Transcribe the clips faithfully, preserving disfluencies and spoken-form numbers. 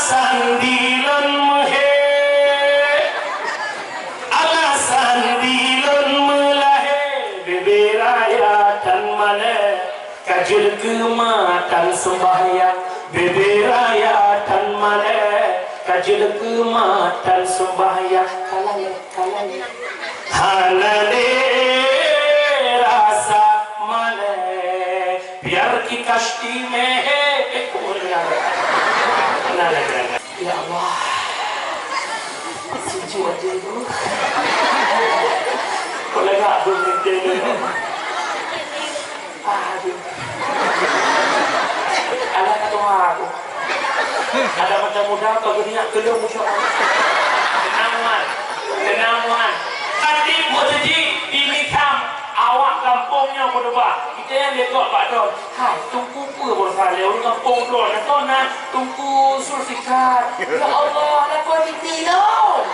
Alasan dilôn meuhé, alasan dilôn meulahé, bebe raya tan malée, ka jeuet keu ma tan seumbahyang, bebe raya tan malée, ka jeuet keu ma tan seumbahyang. Kalai, kalai. Hana lé rasa malée. Biar ki kasti meh, eh, kok boleh dengar? Nah, nah, nah, nah. Ya Allah. Sejuk aja itu. Kok lega belum berhenti ni? Aduh. Alah kata aku. Ada macam muda, bagi niat kelung, insya Allah. Tenang, Wan. Tenang, Wan. Khatib Muhtadi di Mitham, awak gampông nyoe khutbah. Kita yang lekok Pak Don. Hai, Teungku peue baroesa lé ureueng gampông droe na, kon na Teungku Sulfikar. Ya Allah, lakoe mimpi lôn.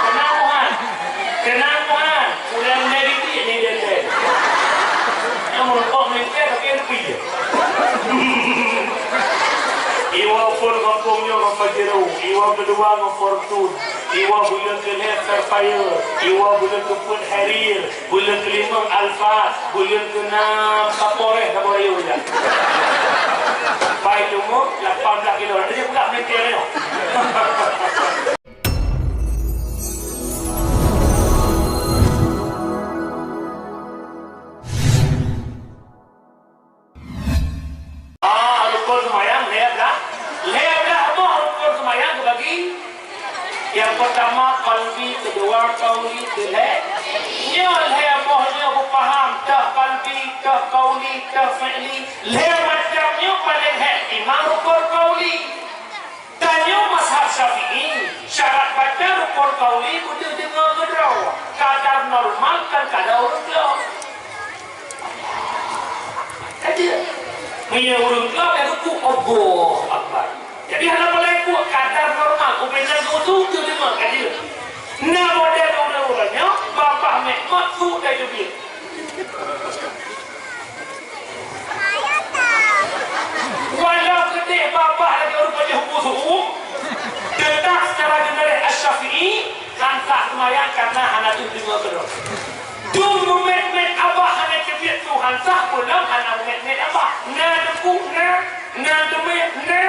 Keunong, Tuhan. Keunong, Tuhan. Ulôn lé mimpi ni, lôn lé. Nyang meureumpok mimpi, tapi ada pi. Iwoe phôn gampông nyoe ngon Pajero, iwoe keudua ngon Fortuner, iwoe buleuen keulhèe Sapphire, iwoe buleuen keupeuet Harrier, buleuen keulimong Alphard, buleuen keunam Sapphire, Sapphire ya. Pai teumô lapan blah kilo, nanti dia peugah meuninggai nyoe. Ah, rukun seumayang lhèe blah. Lhèe blah boh rukun seumayang teubagi. Nyang peurtama qalbi, keudua qauli, keulhèe. Nyoe lhèe boh nyoe beupaham, teuh qalbi, teuh qauli, teuh fi'li. Lhèe macam nyoe paléng hék imam rukun qauli. Tanyoe mazhab Syafi'i, syarat baca rukun qauli beudeuh deungoe keudroe, kadar normal kon kadar ureueng klo. Ka jeuet. Meunyoe ureueng klo ka geukuk, Allahu Akbar. Jadi hana paleng kuek, kadar normal, ubé nyan geuteubiet deungoe ka jeuet. Na model ureueng-ureueng nyoe, babah mek mak su dai teubiet. Walau keudeh babah lagèe ureueng pajoh busu, teutap secara general Asy-Syafi'i han sah seumayang karena hana teuh deungoe keudroe. Dum meumet-met babah hana teubiet tu han sah, peulom hana meumet-met babah. Na debu na, na teubiet na.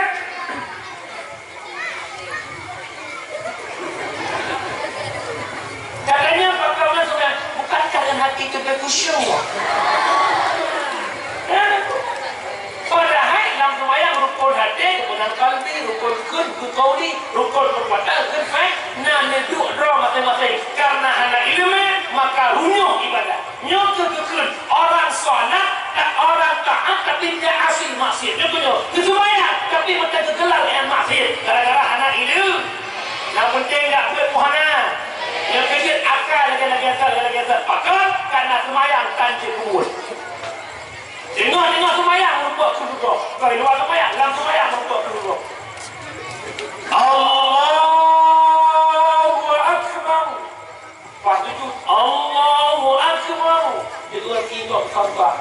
Katanya, pakon meunan, bukankah ngon hati teubiet khusyuk? Padahai lam seumayang rukun haté, rukun qalbi, rukun kheun, rukun qauli, rukun keukuatan, rukun fi'li, na neuduek droe maséng-maséng. Karena hana ileumèe, maka runyuh ibadah. Nyoe keuh geukheun, orang salat, ta-, orang taat tapi meuasiet, maksiat. Nyoe keuh nyoe, geuseumayang tapi meuteugeular ngon maksiat gara-gara hana ileumèe. Nyang penting jak beuet pun hana. Nyang keujeuet akai lagèe-lagèe asai, lagèe-lagèe asai. Pakon? Karena seumayang tan jeuet keu buet. Teungoh-teungoh seumayang meureumpok keu dudoe. Bukon luwa seumayang, lam seumayang meureumpok keu dudoe. Allahu Akbar. Pas sujud, Allahu Akbar. Jeuet lagi ngon sampah.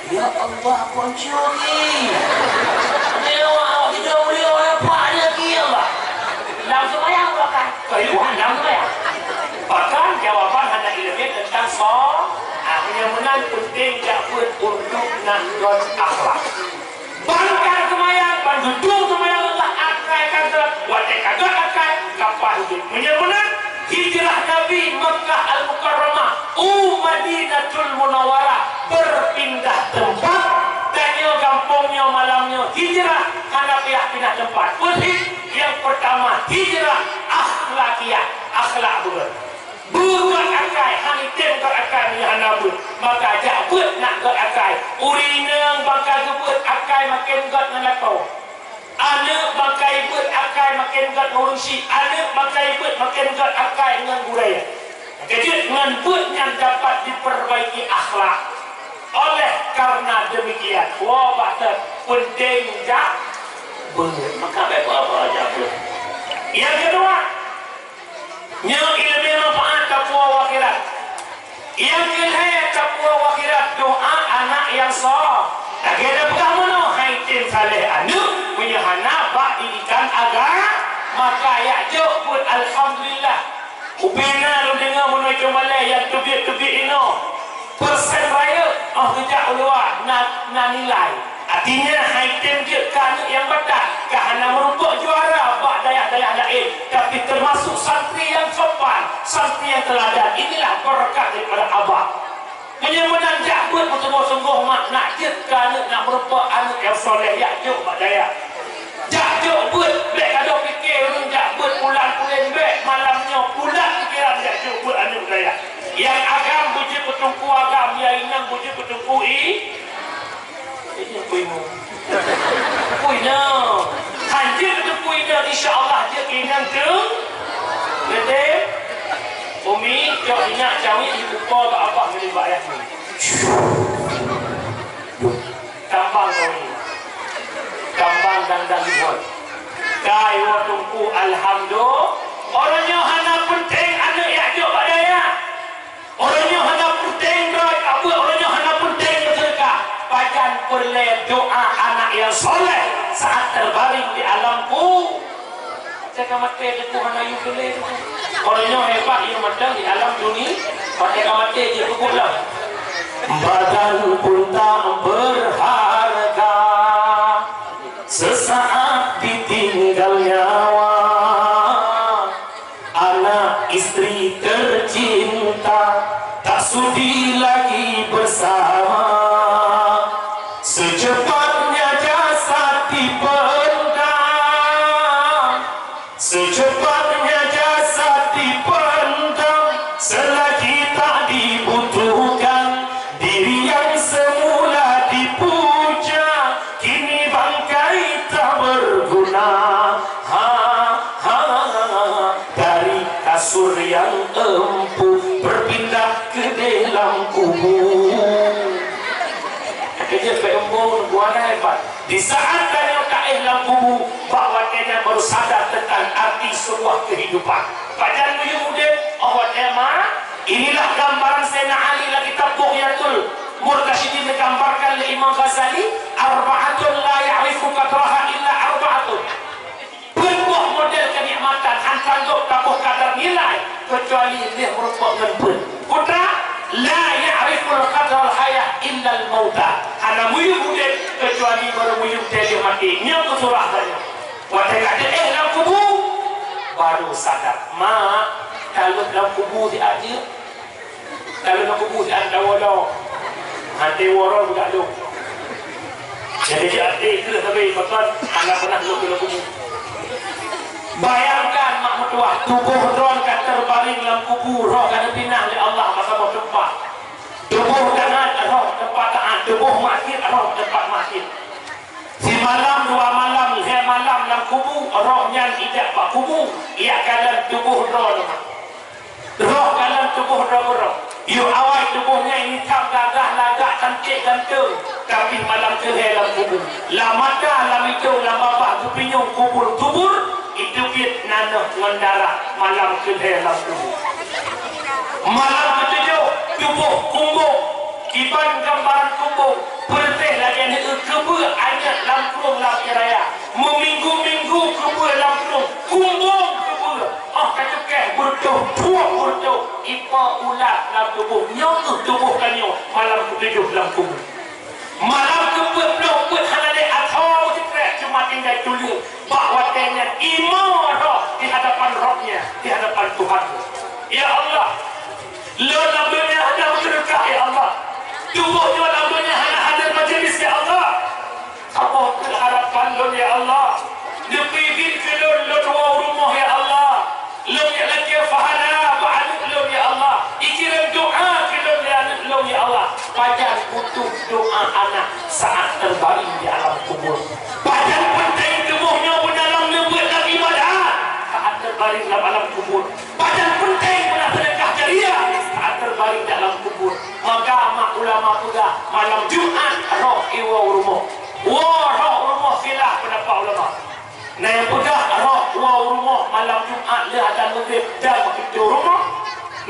Ya Allah, kunci lagi. Dewa, awak tidak boleh orang apa lagi, ya Allah. Lam sembahyang bahkan. Kayuhan lam sembahyang. Bahkan jawaban hana ilmu tentang so-, ah, meunyoe meunan penting jak beuet untuk nak gon akhlak. Bangka seumayang, ban geudong seumayang Allah, akai ka gèt, watèe ka gèt akai, ka paih udép. Meunyoe meunan, hijrah Nabi Makkah Al-Mukarramah u Madinatul Munawwarah berpindah tempat. Tanyoe gampông nyoe malam nyoe hijrah hana payah pindah tempat. Peue cit? Nyang peurtama, hijrah akhlakiyah, akhlak beureuh. Beuet akai, han item gèt akai meunyoe hana beuet, maka jak beuet nak gèt akai. Ureueng inong bangka geubeuet akai maken gèt ngon lakoe. Aneuk bangka beuet akai maken gèt ngon ureueng syik, aneuk bangka beuet maken gèt akai ngon gurèe. Keujeuet ngon beuet nyan dapat diperbaiki akhlak. Oleh karena demikian, woe bak that penting jak beuet. Maka bèk peue-peue jak beuet. Nyang keudua, nyoe ileumèe manfaat tapuwoe u akhirat. Nyang keulhèe tapuwoe u akhirat, doa anak nyang so-, lagèe tapeugah meunoe, han item saleh aneuk, meunyoe hana bak didikan Alhamdulillah. Ubena lôn deungoe meunoe cong balée nyang teubiet-teubiet inoe. Persen rayeuk, oh, geujak u luwa na, na nilai. Artinya, hai tem jeuet keu aneuk nyang batat, ka hana meurumpok juara bak dayah-dayah laén, tapi termasuk santri nyang sopan, santri nyang teuladan. Inilah berkat daripada Abah. Meunyoe meunan jak beuet beusunggoh-sunggoh mak, nak jeuet keu aneuk, nak meurumpok aneuk nyang soleh, jak jok bak dayah. Jak jok beuet, bék gadôh pike ureueng jak beuet pulan pulen, bék, malam nyoe pulat pikeran jak jok beuet aneuk dayah. Nyang agam beujeuet keu teungku agam, nyang inong beujeuet keu teungku i-, Ini apa imum? Puina. Hanjeuet keu puina, insya Allah jeuet keu inong teuh. Gede. Umi, cok inyak cawi ibu po bak abah ngon bak ayah ni. Tambang kau ini. Tambang dan dan lihon. Kai wa tungku alhamdulillah. Orang nyoe hana penting aneuk yak jok bak dayah. Ureueng nyoe hana peunteng droe, apa, ureueng nyoe hana peunteng meuseudeukah. Pajan peureulée doa anak nyang soleh saat terbaring di alam ku-, Watée ka maté teungku hana yue keu lé teungku. Ureueng nyoe hebat yue mantong di alam duni, watée ka maté jeuet peubuet lom. Badan pun tak berharga sesaat ditinggal nyawa. Anak istri tercinta tak sudi lagi bersama. Secepatnya jasad dipendam, secepatnya jasad dipendam, selagi tak dibutuhkan. Diri yang semula dipuja, kini bangkai tak berguna. Ha, ha, ha, ha. Dari kasur yang empuk berpindah ke dalam kubur. Kejap baik empuk, buana hebat. Di saat tanyoe taéh lam kubu, bak watée nyan baru sadar tentang arti sebuah kehidupan. Pajan meuyueb udeb, oh watée ma, inilah gambaran Sayyidina Ali lagi taboh yatul Murtasyidin digambarkan lé Imam Ghazali, "Arba'atun la ya'rifu qadraha illa arba'atun." Peuet boh model keunikmatan han sanggob taboh kadar nilai keucuali lheueh meurumpok ngon peuet. Putra, la ya'riful qadral hayah illal mauta. Hana meuyueb udeb keucuali barô meuyueb teuh lheueh maté. Nyoe keuh surah tanyoe. Watée ka teuéh lam kubu, barô sadar. Mak, taleueb lam kubu siat jeuet. Taleueb lam kubu siat tawoe lom. Até woe roh budak lôn. Jadi até keuh sabe pakon hana pernah lôn lam kubu. Bayangkan mak meutuwah, tuboh droe ka teubaring lam kubu, roh ka neupinah lé Allah bak saboh teumpat. Tuboh taát, roh teumpat taát, tuboh maksiet, roh teumpat maksiet. Simalam, dua malam, lhée malam lam kubu, roh nyan ijak bak kubu, ijak kalon tuboh droe nyoe. Roh kalon tuboh droe keudroe. Yôh awai tuboh nyan itam gagah lagak cantik ganteng, tapi malam keulhée lam kubu. Lam mata, lam idong, lam babah geupinyong kubur-kubur, iteubiet nanoh ngon darah malam keulhée lam kubu. Malam keutujoh, tuboh kumbong, kiban gambaran kumbong, peureuteh lagée neueu keubeue anyeuet lam krueng lam raya. Meuminggu-minggu keubeue lam krueng, kumbong keubeue. Óh ka cukéh beureutoh, phueng beureutoh, ipo ulat lam tuboh. Nyoe keuh tuboh tanyoe malam keutujoh lam kubu. Malam keupeuet ploh peuet hana lé asoe meusikrek, cuma tinggai tuleueng. Bak watée nyan imo roh di hadapan Rabbnya, di hadapan Tuhan. Ya Allah, lôn lam donya hana beuseudeukah, ya Allah. Tuboh nyoe lam donya hana hadir majelis, ya Allah. Saboh keuh harapan lôn, ya Allah. Neupeuidhin keu lôn, lôn woe u rumoh, ya Allah. Lôn jak lakée pahala bak aneuk lôn, ya Allah. Ikirém doa keu lôn lé aneuk lôn, ya Allah. Pajan butuh doa anak saat terbaring di alam kubur. Pajan peunteng tuboh nyoe beunalang neubeuet lam ibadat saat terbaring lam alam kubur. Pajan peunteng beuna seudeukah jariah saat terbaring di alam kubur. Maka mak ulama peugah, malam Jumat roh iwoe u rumoh. Woe roh u rumoh, khilaf peundapat ulama. Na nyang peugah roh woe u rumoh malam Jumat lheueh azan Maghrib dan beutôi rumoh.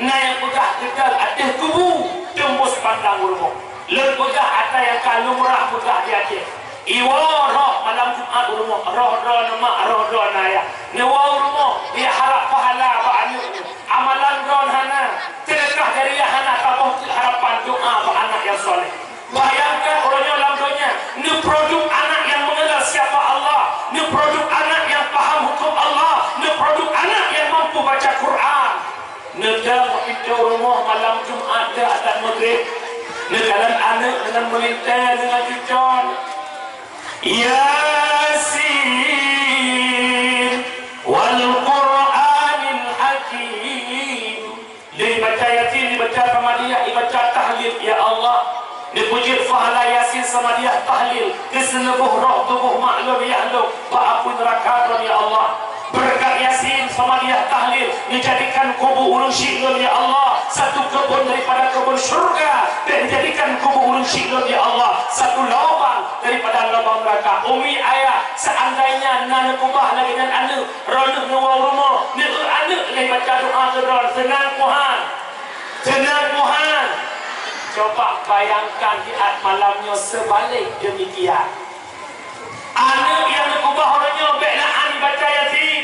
Na nyang peugah keudroe ateueh kubu teumbus pandang u rumoh. Lôn peugah atra nyang ka lumrah peugah di Aceh. Iwoe roh malam Jumat u rumoh, roh droeneuh mak, roh droeneuh ayah. Neuwoe u rumoh, neuharap pahala bak aneuk. Amalan droeneuh hana, sedekah jariah hana, taboh cit harapan doa bak anak nyang saleh. Bayangkan uroe nyoe lam donya, neuproduk anak nyang meungenal siapa Allah, neuproduk anak nyang paham huköm Allah, neuproduk anak nyang mampu baca Quran. Neudong pintoe rumoh malam Jumat deuh adat Maghrib, neukalon aneuk deungon meulintèe deungon cucoe. Yasin wal Qur'anil Hakim. Lheuh baca Yasin, dibaca Samadiyah, dibaca tahlil, ya Allah. Neupeujeuet pahala Yasin, Samadiyah, tahlil keu seuleuboh roh tuboh mak lôn, yah lôn, bak apui neuraka lôn, ya Allah. Beureukat Yasin, Samadiyah, tahlil, neujadikan kubu ureueng syiek lôn, ya Allah, satu keubon daripada keubon syurga, dan jadikan kubu ureueng syiek lôn, ya Allah, satu lubang daripada lubang neuraka. Umi, ayah, seandainya na neukeubah lagèe nyan aneuk, droeneuh neuwoe u rumoh, neueu aneuk lheuh baca doa keu droe, seunang Tuhan. Seunang Tuhan. Coba bayangkan di at malam nyoe seubalek demikian. Aneuk nyang neukeubah uroe nyoe bèk na an baca Yasin,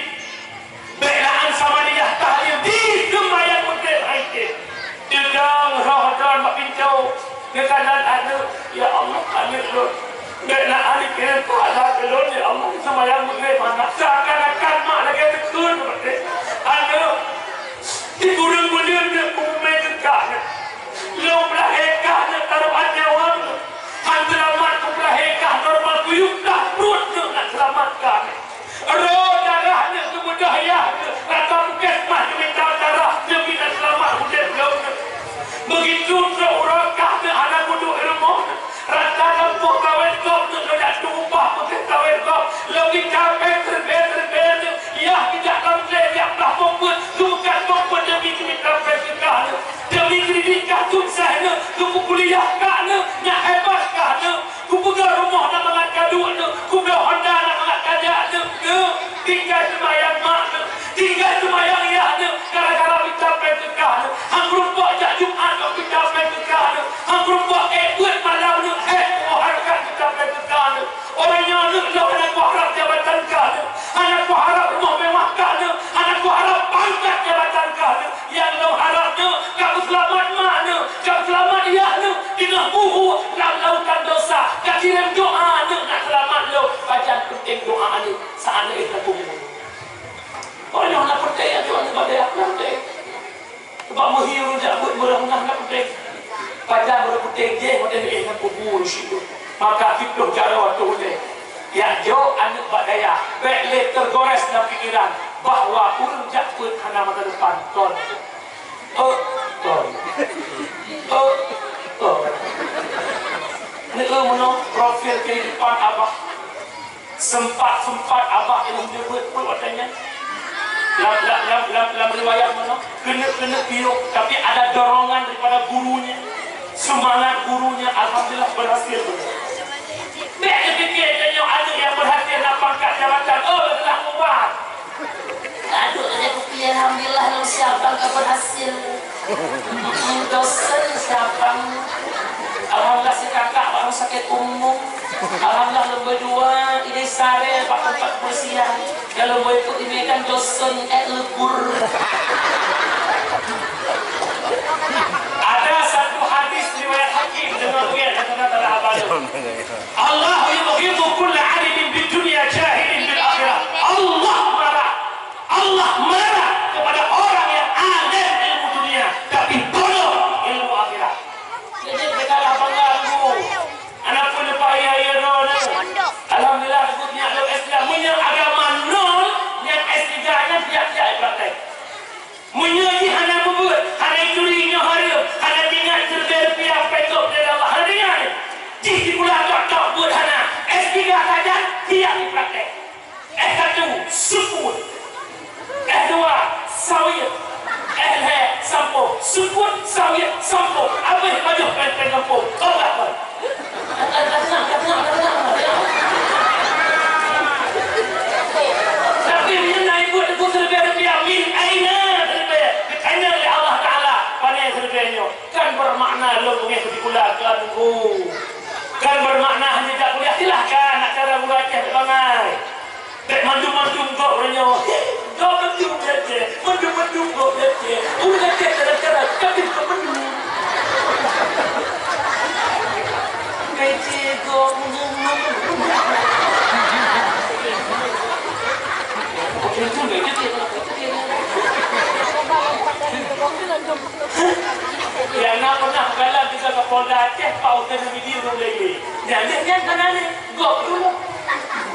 bèk na an Samadiyah, tahlil, di seumayang Maghrib hai cit. Teudong roh droe bak pintoe, neukalon aneuk, "Ya Allah, aneuk lôn, bèk na an kirém pahala keu lôn, ya Allah, seumayang Maghrib hana." Seakan-akan mak lagèe teukheun, "Aneuk, di gureueng buleuen nyoe peumumè teuka nyoe. Lôn peulahé kah nyoe taroh nyawa nyoe. Han seulamat kupeulahé kah normal kuyup dah pruet nyoe nak seulamat kah nyoe. Roh darah nyoe keubeudôh yah nyoe rata puskesmas geumita darah demi nak seulamat udép lôn nyoe. Beugitu trok uroe kah nyoe hana kuduek i rumoh nyoe. Rata lampôh kawét gob nyoe lôn jak tueng upah peutéh kawét gob. Lôn geucapée siribée-siribée nyoe, yah geujak lam glé jak blah boh peuet, geumeukat boh peuet demi geumita péng keu kah nyoe. Demi keuridit kah sukses nyoe, geupeukuliah kah nyoe, nyak hebat kah nyoe. Kupeugöt rumoh na mangat kaduek nyoe, kubloe honda na mangat kajak nyoe. Nyoe, tinggai seumayang mak nyoe, tinggai seumayang yah nyoe, gara-gara mita péng keu kah nyoe. Han meurumpok jak Jumat nyoe mita péng keu kah nyoe. Han meurumpok ék beuet malam nyoe, hék, oh, hareukat mita péng keu kah nyoe. Uroe nyoe nyoe lôn hana kuharab jabatan kah nyoe, hana kuharab rumoh mewah kah nyoe, hana kuharab pangkat jabatan kah nyoe. Nyang lôn harab nyoe, ka peuseulamat mak nyoe, ka peuseulamat yah nyoe, teungoh buhu lam lautan dosa, ka kirém doa nyoe nak seulamat lôn. Pajan peunteng doa nyoe, saat nyoe na kubu. Uroe nyoe hana peunteng, ya Tuhan, ibadah hana peunteng. Bak meuhi ureueng jak beuet meureuh na peunteng. Pajan meureuh peunteng jih, watèe éh lam kubu situ. Maka siplôh jaroe ateueh ulèe. Jak jok aneuk bak dayah, bèk lé teugores lam pikeran bahwa ureueng jak beuet hana masa depan. Kon. Oh, kon. Oh, kon. Neu meunoe profil kehidupan abah. Sempat-sempat abah ilmu nyebut pun watèe nyan. Lam, lam, lam, lam, lam riwayat mana? Keuneuk-keuneuk piôh, tapi ada dorongan daripada gurunya. Semangat gurunya, alhamdulillah, berhasil. Bèk neupiké tanyoe aneuk nyang berhasil na pangkat jabatan, oh, telah mubat. Aduh, lagèe kupi, alhamdulillah, lôn siap bang ka berhasil. Dosen siap bang. Alhamdulillah, si kakak baru sakit umum. Alhamdulillah, lôn beudua, ini sare bak tempat kebersihan. Kalau mau ikut ini kan dosen, eh, lebur. Ada satu hadis riwayat Hakim dengan riwayat yang kata Allah yubghidu kulla alimin bid dunya jahilin bil akhirah. Allah marah. Allah marah kepada orang yang alim ilmu dunia tapi bodoh ilmu akhirat. Jadi kita lah bangga dulu. Anak pun lepas ayah ayah roh ni. Alhamdulillah, aku punya lo S tiga. Punya agama nol, yang S tiga nya tiap-tiap praktek. Meunyoe jih hana mubuet, hana ituri nyoe hareuem, hana tingat siribèe rupiah pengkop dari Allah, hana tingat. Jih sikula tok-tok buet hana, S tiga saja siap dipraktek. S satu, sukut. S dua, sawit. S lhèe, sampoe. Sukut, sawit, sampoe. Abéh pajoh pèng-pèng gampông. Tobat, Bang. Tapi meunyoe na ibu teungku siribèe rupiah, min aina siribèe? Geutanyong lé Allah Taala, "Pané siribèe nyoe?" Kan bermakna lôn beungèh sikula keu aneuk. Kan bermakna hana jak kuliah, silahkan. Ureueng Aceh bangai. Bèk mandum-mandum gob uroe nyoe. Gob mandum Aceh, mandum-mandum gob Aceh. Ureueng Aceh kadang-kadang ka teuh gob mandum. Kece gob mandum. Nyang na pernah meukalon keu Kapolda Aceh, Pak Hussein Hamidi, ureueng Lele. Nyan, nyan, nyan, nyan, nyan. Gob dulu.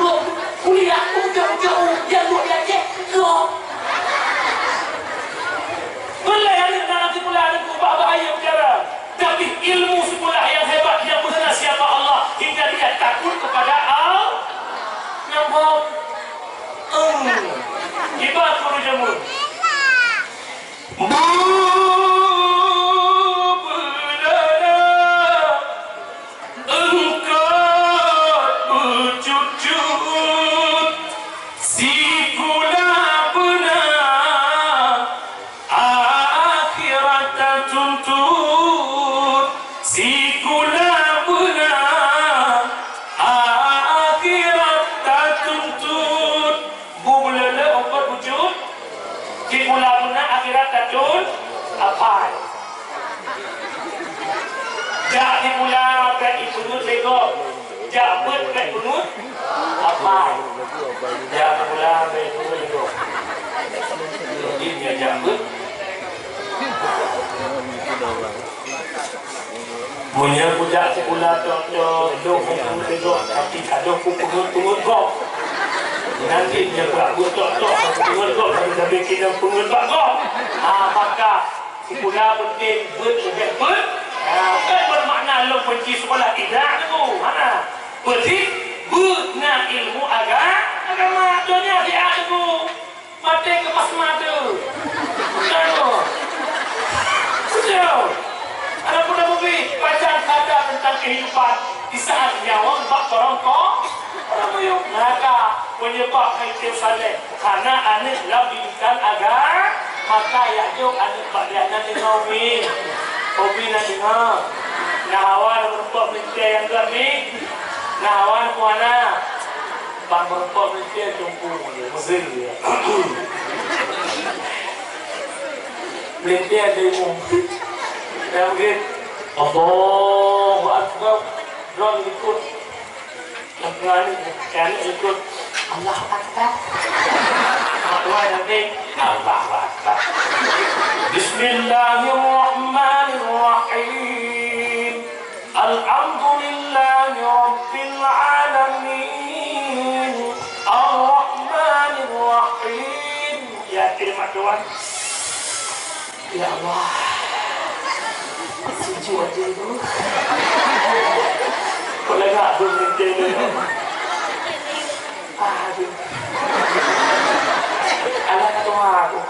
Gob. Kuliah, ujong-ujong, nyang buet di Aceh, gob. Beulai aneuk na sikula, aneuk bak bahaya bicara. Tapi ilmu sikula nyang hebat, nyang mengenal siapa Allah, hingga dia takut kepada Allah. Nyang gob. Hmm. Iba guru jameun. Bubulala eungkot beucut-cut, sikula beuna akhirat tatuntut, sikula beuna akhirat tatuntut. Bubulala eungkot beucut, sikula beuna akhirat tatuntut, apai. Jak sikula bèk ipeungeut lé gob, jak beuet bèk peungeut apai. Jak sikula bèk ipeungeut lé gob. Jadi, jak beuet. Meunyoe kujak sikula tok-tok, lôn hana peungeut gob, tapi ka lheueh kupeungeut-peungeut gob. Nanti meunyoe bak buet tok-tok, peungeut gob, tapi sabe keuneuk peungeut bak gob. Ah, maka sikula penting, beuet leubeh beuet. Ah, bukan bermakna lôn benci sekolah, tidak, Teungku. Hana. Penting, beuet na ilmu aga-, agama. Donya siat, Teungku. Maté keu pas mata. Betul. Betul. Adapun Nabi, pajan sadar tentang kehidupan di saat nyawa bak korong ko-, korong muyup. Maka, penyebab kaitu saleh, karena aneuk lam didikan agama, maka yak jok aneuk bak dia na deungoe, Umi. Umi na deungoe. Na hawa na meureumpok meulintèe nyang gèt, Mi. Na hawa na puana. Ban meureumpok meulintèe teungku, meusén dia. Meulintèe ada ilmu. Dah begitu. Allahu Akbar. Droeneuh ikut. Yang pengaruh, yang ikut. Allahu Akbar. Mak tuan nanti. Allahu Akbar. Bismillahirrahmanirrahim. Alhamdulillahi Rabbil Alamin. Ar-Rahmanir Rahim. Ya, terima Tuhan. Ya Allah. Sejuk até tu. Kok lagak belum berhenti tu, ya Allah. Aduh. Alah, kata aku.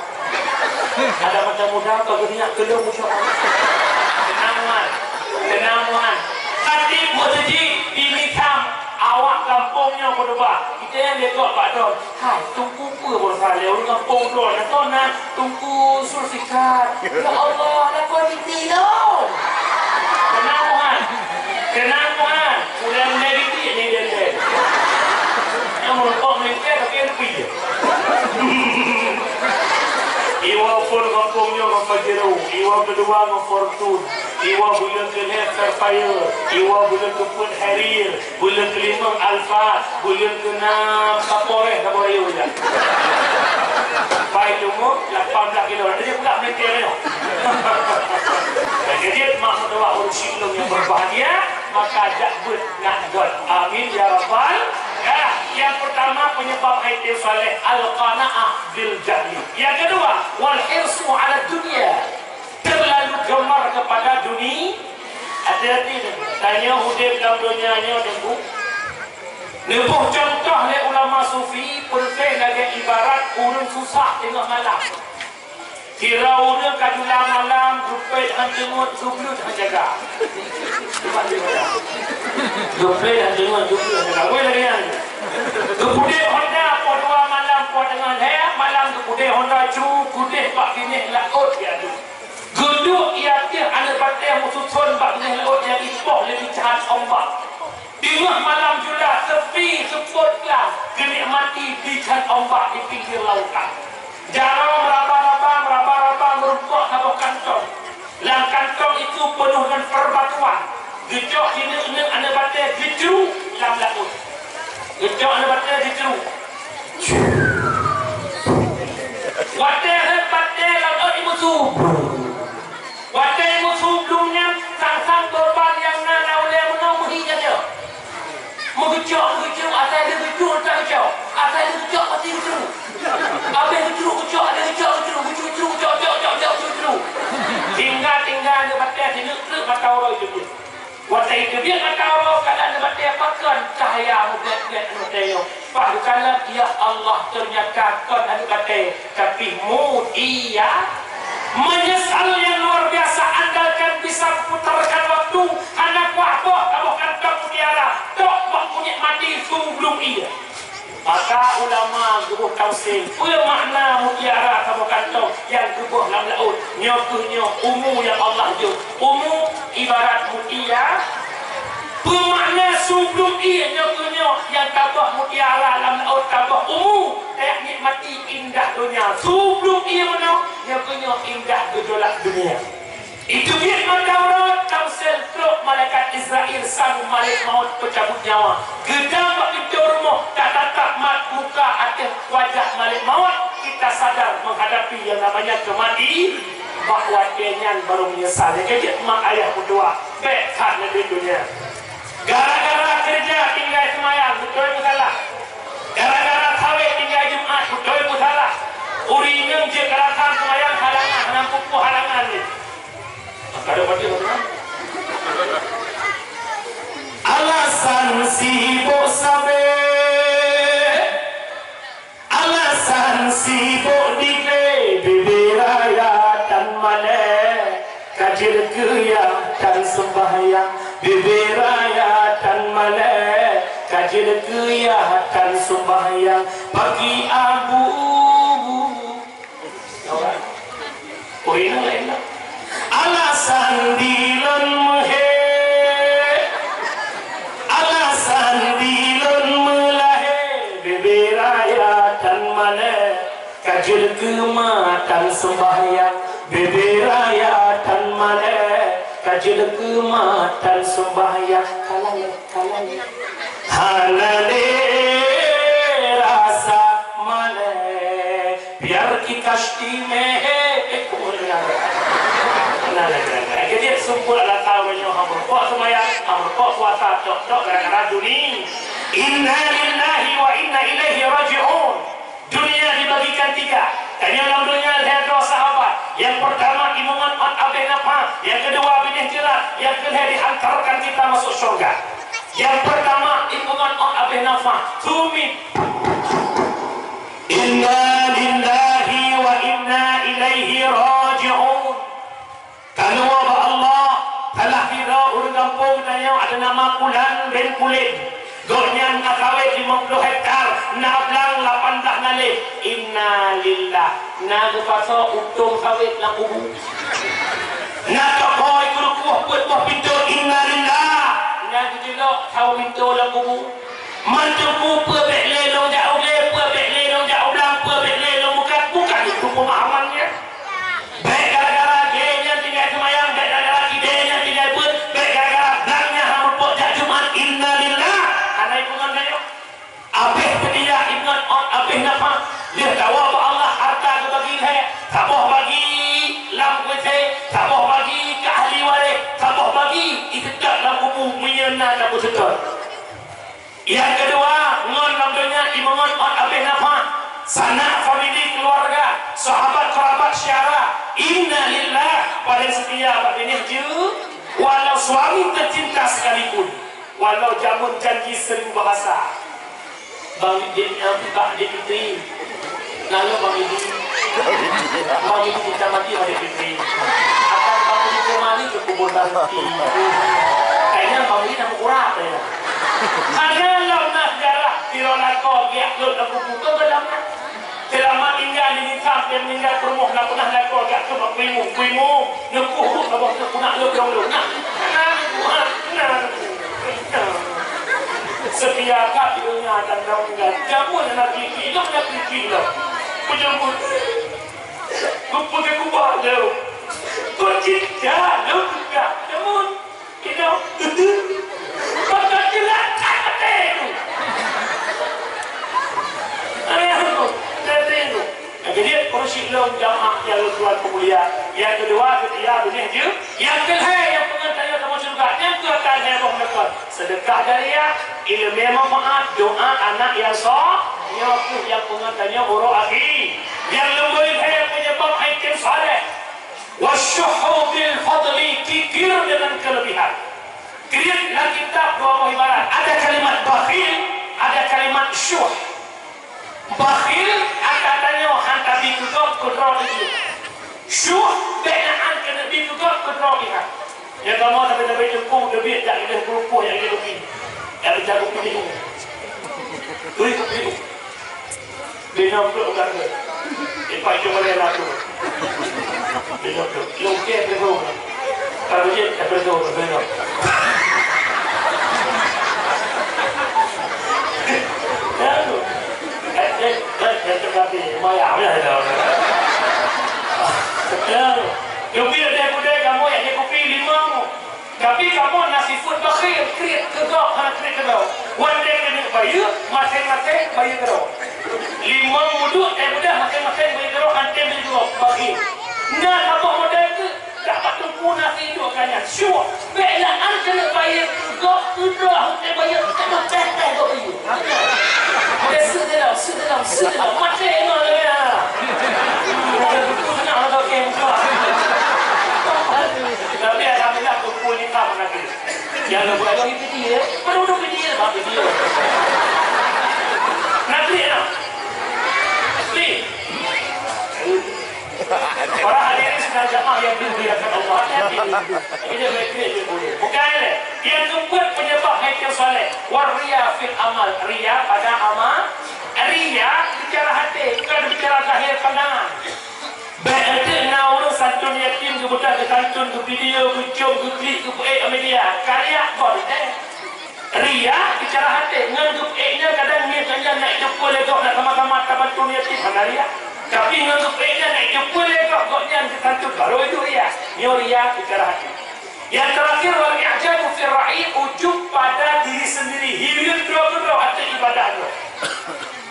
Ada macam muda, kau geunak kelung musuh. Tenang, Wan. Tenang, Wan. Khatib Murtiji di Misam, awak gampông nyoe khutbah. Kita yang lekok Pak Don. Hai, Teungku peue baroesa lé ureueng gampông droe, na kon na Teungku Zulfikar. Ya Allah, na kon mimpi lôn. Keunong, Tuhan. Keunong, Tuhan. Ulèe-ulèe titik ni dia, dia. Nyang meureumpok meulingkè, tapi yang tepi je. Iwa phôn gampông nyoe ngon Pajero, iwa keudua ngon Fortune, iwa buleuen keulhèe Sapphire, iwa buleuen keupeuet Harrier, buleuen keulimong Alphard, buleuen keunam Kapolres, Kapolres Riau, ya. Pai teumèe lapan blah kilo, jadi pula meulintèe nyoe. Dan jadi mak meutuah ureueng syik lôn nyang berbahagia, maka jak beuet nak göt. Amin ya rabbal. Ya, yang pertama penyebab hati saleh, al-qanaah bil jahli. Yang kedua, wal hirsu ala dunia. Terlalu gemar kepada duni-, hati-hati ni. Tanyoe udép lam donya nyoe, Teungku. Neuboh contoh lé ulama sufi, peureuséh lagèe ibarat ureueng susah teungoh malam. Sira ureueng ka jula malam, geupét han teungeut, geubleuet han jaga. Geupét han teungeut, geubleuet han jaga. Weh lagèe nyan. Geupudép honda poh dua malam, poh teungoh lhèe malam geupudép honda, cu, geuduek bak binéh laôt, ya. Geuduek i ateueh aneuk batèe meususon bak binéh laôt nyang ipoh lé bicahan ombak. Teungoh malam jula, sepi seupôt glam, geunikmati bichan ombak di pinggir lautan. Jaroe meuraba-raba, meuraba-raba meurumpok saboh kantong. Lam kantong itu peunoh ngon perbatuan. Geucok sineuk-neuk aneuk batée geucruk lam laôt. Geucok aneuk batée geucruk. Watée rhët batée laôt imusu. Watée imusu blum nyan, sang-sang korban nyang na lam ulée meunoe meuhi jajoe. Meugeucok, meugeucok, asai lheueh geucruk, asai lheueh geucok, pasti geucruk. Abéh geucruk, geucok, abéh geucok, geucruk, geucruk, geucruk, cok, cok, cok, cok, geucruk. Tinggai-tinggai aneuk batée sineuk treuk mata uroe teubiet. Watée teubiet mata uroe, keuadaan aneuk batée pakon cahya mubiet-biet aneuk batée nyoe. Paduka lôn, ya Allah, ternyata kon aneuk batée, tapi mutia. Menyesal yang luar biasa, andaikan bisa kuputarkan waktu, hana kuah boh saboh kantong mutiara, tok bak kunyit mati su blum ié. Maka ulama geuboh tafsir, peue makna mutiara saboh kantong nyang geuboh lam laôt? Nyoe kheueh nyoe umu nyang Allah jok. Umu ibarat mutia-, peue makna su blum ié nyoe kheueh nyoe nyang taboh mutiara lam laôt, taboh umu, tajak nikmati indah donya. Su blum ié meunoe nyoe kheueh nyoe indah geujolak dunia. Iteubiet mata uroe, tamsel trok malaikat Israel, sang malaikat maut peucabut nyawa. Geudong bak pintoe rumoh, tatatap mat muka ateueh wajah malaikat maut, kita sadar menghadapi yang namanya kematian. Bak watée nyan barô meunyeusal. Nyang keujeuet mak ayah meutuah, bék that neudeuek donya. Gara-gara keureuja tinggai seumayang, beutôi peusalah. Gara-gara sawét tinggai Jumat, beutôi peusalah. Ureueng inong jeuet keu alasan seumayang halangan, hana peupuih halangan nyan. Maka ada baca, baca. Alasan sibok sabe, alasan sibok dikle, bebe raya tan malée, ka jeuet keu yah tan seumbahyang, bebe raya tan malée, ka jeuet keu yah tan seumbahyang, pagi abu. Oi, laén lah. Alasan dilon meuhé, alasan dilon meulahé, bebe raya tan malée, ka jeuet keu ma tan seumbahyang, bebe raya tan malée, ka jeuet keu ma tan seumbahyang. Kalah ya. Hana lé rasa malée, biar kikasti mehé, eh, kubur kenapa? Nah, nah, nah, nah. Jadi, sumpah lah tahu nyoe, hamba kok sembahyang, hamba kok puasa, tok, tok, gara-gara dunia. Inna lillahi wa inna ilaihi raji'un. Dunia dibagikan tiga. Tanyong lam dunia lhée droe sahabat. Nyang peurtama, imeungon ôn abéh nafah. Nyang keudua, binéh jeurat. Nyang keulhée diantarkan kita masuk syurga. Nyang peurtama, imeungon ôn abéh nafah. Sumit. Inna lillahi wa inna ilaihi raji'un. Ka lôn woe bak Allah, salah sidroe ureueng gampông geutanyoe ada nama Pulan bin Pulen. Gobnyan na sawét limong ploh hektar, na blang lapan blaih naleh. Innalillah. Na geupasoe utông sawét lam kubu. Na tokôi geurukoh peuet boh pintoe, innalillah. Na geujeulok saboh pintoe lam kubu. Mantong peue bék lé lôn jak u glé, peue bék lé lôn jak u blang, peue bék lé lôn bukan, bukan itu pemahamannya. Bék gara-gara gé nyan tinggai seumayang, bék gara-gara kidé nyan tinggai beuet, bék gara-gara blang nyan hana muphom jak Jumat, innalillah. Hana ipeungon tanyoe. Abéh seutia, ipeungon ôn abéh nafah. Lheueh tawoe bak Allah, hareuta geubagi lhée, saboh bagi lam WC, saboh bagi keu ahli waréh, saboh bagi iseutôt lam kubu meunyoe na tapeuseutôt. Nyang keudua, ngon lam donya imeungon ôn abéh nafah. Sanak famili keuluwarga, sahabat kerabat syedara, innalillah, paléng seutia bak binéh jeuet, walau suami tercinta sekalipun, walau jameun janji seribu bahasa. Bang Din, eh, Bang Din Fitri. Lalu Bang Idi. Bang Idi kita mati Bang Din Fitri. Akan Bang Idi kembali ke kubur Bang Idi. Kayaknya Bang Idi nak berkurang ya. Karena lam na sejarah, sidroe lakoe geujak lôn lam kubu, keu beulam. Seulamat tinggai di Nisa, dia meninggal peurumoh, na peunah lakoe geujak keu bak kuimu. Kuimu, neukuh ruh saboh teuh peunak lôn lôn lôn. Nah, nah, nah, nah, nah. Seutia that di donya dan dalam tinggal. Jameun hana kriki, lom hana kriki lom. Peujeuet. Kupeugah kubah lom. Kok cit ka lom ka jameun. Inoe. Maka jeulakan até tu. Ayo, até tu. Nyang keujeuet, keureusik lôn jamaah nyang lôn tuan peumulia. Nyang keudua, seutia binéh jeuet. Nyang keulhèe, nyang peungeut tanyoe tamong syeuruga, nyan kheueh akan lhèe boh meukon. Seudeukah jariah, ileumèe manfaat, doa anak nyang so-, nyoe kheueh nyang peungeut tanyoe uroe akhé. Nyang leubeh lhèe peunyeubab até saleh. Wasyuhhu bil fadli, kikir dengan kelebihan. Kriet lam kitab dua boh ibarat. Ada kalimat bakhil, ada kalimat syuh. Bakhil, ata tanyoe han tabi keu gob keu droe teuh. Syuh, bèk na an keuneuk bi keu gob keu droe pih. Nyang kamoe tabi-tabi teungku teubiet jak keudeh peurumpok nyang keudeh. Nyang jago peuliu. Turi peuliu. Bina blok kan. Ipai cuma lé lagu. Bina blok. Lông kèe peuliu. Kalau dia tak peuliu, peuliu. Ya, tu. Eh, eh, eh, eh, tapi maya, maya dah. Ya, tu. Kopi ada kuda kamu yang dia kopi limau. Tapi kamoe na sifeuet bakhil, kriet keu gob, hana kriet keu droe. Watèe keuneuk bayeue, maséng-maséng bayeue keu droe. Limong muduek, eh, mudah, maséng-maséng bayeue keu droe, han tem bayeue keu gob, bakhil. Na saboh model keuh, jak bak teungku na sidroe keu nyan. Syuh, bèk lam an keuneuk bayeue keu gob, keu droe, han tem bayeue, keu droe, teh-teh gob bayeue. Model seudeulom, seudeulom, seudeulom, maté ngon lagèe nyan. Model teungku seunang lagèe kèe muka. Tapi alhamdulillah, teungku ni tak pernah kriet. Nyang lôn buet lôn video, baru lôn video, bak video. Nanti ya. Pi. Para hadirin sidang jamaah yang dimuliakan Allah, hati-hati. Ini baik-baik dia boleh. Bukan, eh. Yang keempat penyebab hati saleh. Waria fil amal. Ria pada amal. Ria bicara hati, bukan bicara zahir pandangan. Bèk enteuk na ureueng santôn yatim geubeudôh geusantôn, geuvideo, geucom, geuklik, geupeuék lam media. Karya kon, eh. Ria bicara hati, ngon geupeuék nyan kadang ngieng nyan na jipeuék lé gob, na sama-sama tabantu yatim, hana ria. Tapi ngon geupeuék nyan na jipeuék lé gob, gobnyan geusantôn, baru itu ria. Nyoe ria bicara hati. Yang terakhir, wal i'jabu fir ra'i, ujub pada diri sendiri, hireuen droe keudroe ateueh ibadah droe.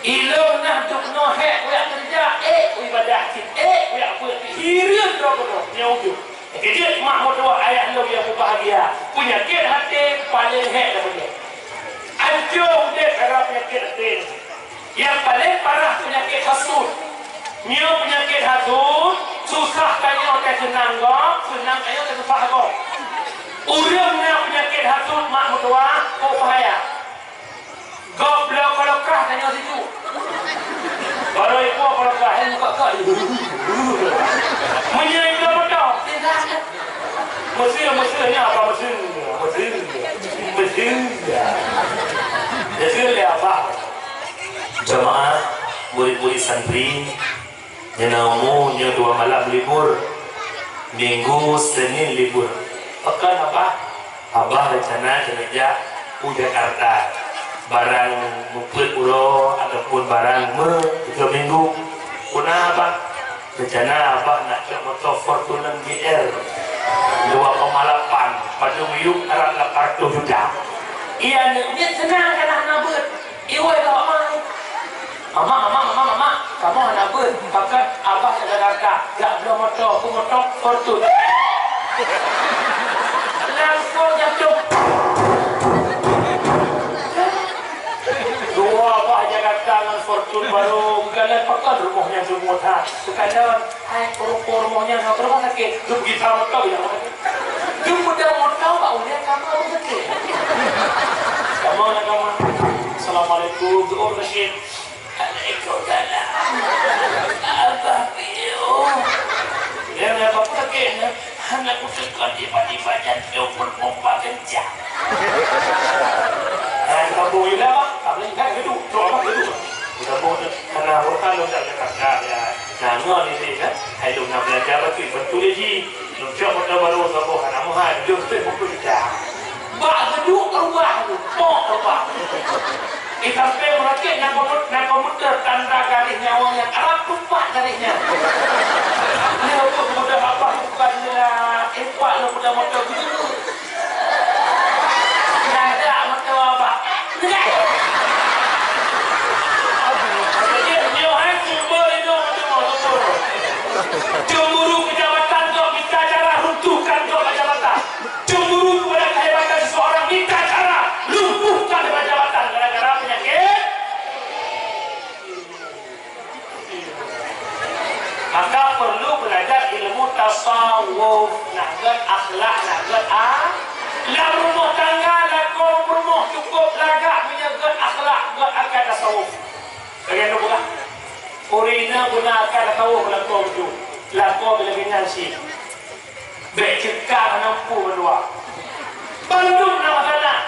Ilôn nah dub noe hék kujak keureuja, ék kuibadah cit, ék kujak beuet cit, hireuen droe keudroe, nyoe ujub. Keujeuet mak meutuwah ayah lôn nyang mubahgia, peunyakét até paleng hék lam donya. Ancô udép gara peunyakét até. Nyang paleng parah peunyakét hasut. Nyoe peunyakét hasut, susah tanyoe taseunang gob, seunang tanyoe tasusah gob. Ureueng na peunyakét hasut mak meutuwah, kok bahaya. Gob bloe kaloka tanyoe sijuek. Barô ipo kaloka, hai muka kak. Meunyoe ibloe moto, tinggai. Meuseu, meuseu nyan apa meuseu? Meuseu. Meuseu. Meuseu lé apa? Jamaah, murid-murid santri, nyang na umu nyoe dua malam libur, Minggu, Senin libur. Pakon Abah? Abah reuncana keuneuk jak u Jakarta, barang meupeuet uroe ataupun barang meu tiga minggu. Peue na Abah? Reuncana Abah nak cok moto Fortuner G R dua koma lapan, padum yup harab lapan ratus juta. Iya, aneuk miet seunang ka na beuet. Iwoe ka Mak. Mak, mak, mak, mak, mak, kamoe hana beuet. Pakat Abah jak Jakarta, jak bloe moto, peue moto? Fortuner. Langsung jatuh. Dua Abah Jakarta ngon Fortuner baru, geukalon pakon rumoh nyan seumuh that. Geukalon, hai, rumoh nyan, rumoh sakét. Geupeugi that moto, ya. Geupeugi that moto, bak ulèe kamoe sakét. Kamoe na kamoe. Assalamualaikum, Guru Rashid. Waalaikumsalam. Abah piye? Dia dah apa lagi? Anak kutekan tiba-tiba jantung berpompa kencang. Eh, sambung je lah, Abah. Tak boleh ingat gedung. Terus Abah gedung. Sambung tu. Karena urusan lu tak ada kakak, ya. Nah, ngon ni, kan? Hai, lu nak belajar betul, betul je. Lu cok motor baru, sambung anak muhai. Jom, betul, betul, betul. Bak geuduk rubah tu, pok rubah. Eh, sampai meurakét nyang komut-, nyang komputer tanda garéh nyang awak nyang Arab tumpah garéh nyan. Nyoe pun mudah abah bukan nila, eh, pak lo mudah motor geudeungoe. Nada motor abah. Jadi, nyoe hai sumber hidup tu, sumber. Cemburu kejabatan kau minta cara runtuhkan kau jabatan. Cemburu kepada kehebatan seseorang, minta cara lumpuhkan daripada jabatan gara-gara penyakit. Maka perlu belajar ilmu tasawuf, nak gét akhlak, nak gét a-, lam rumah tangga, lakoe peurumoh cukup lagak meunyoe gét akhlak, gét akan tasawuf. Lagèe nyoe peugah, ureueng inong beuna akan tasawuf lakoe beutôi, lakoe bila nyan cit. Bèk ceuka hana muphom mandua. Bandum na masalah.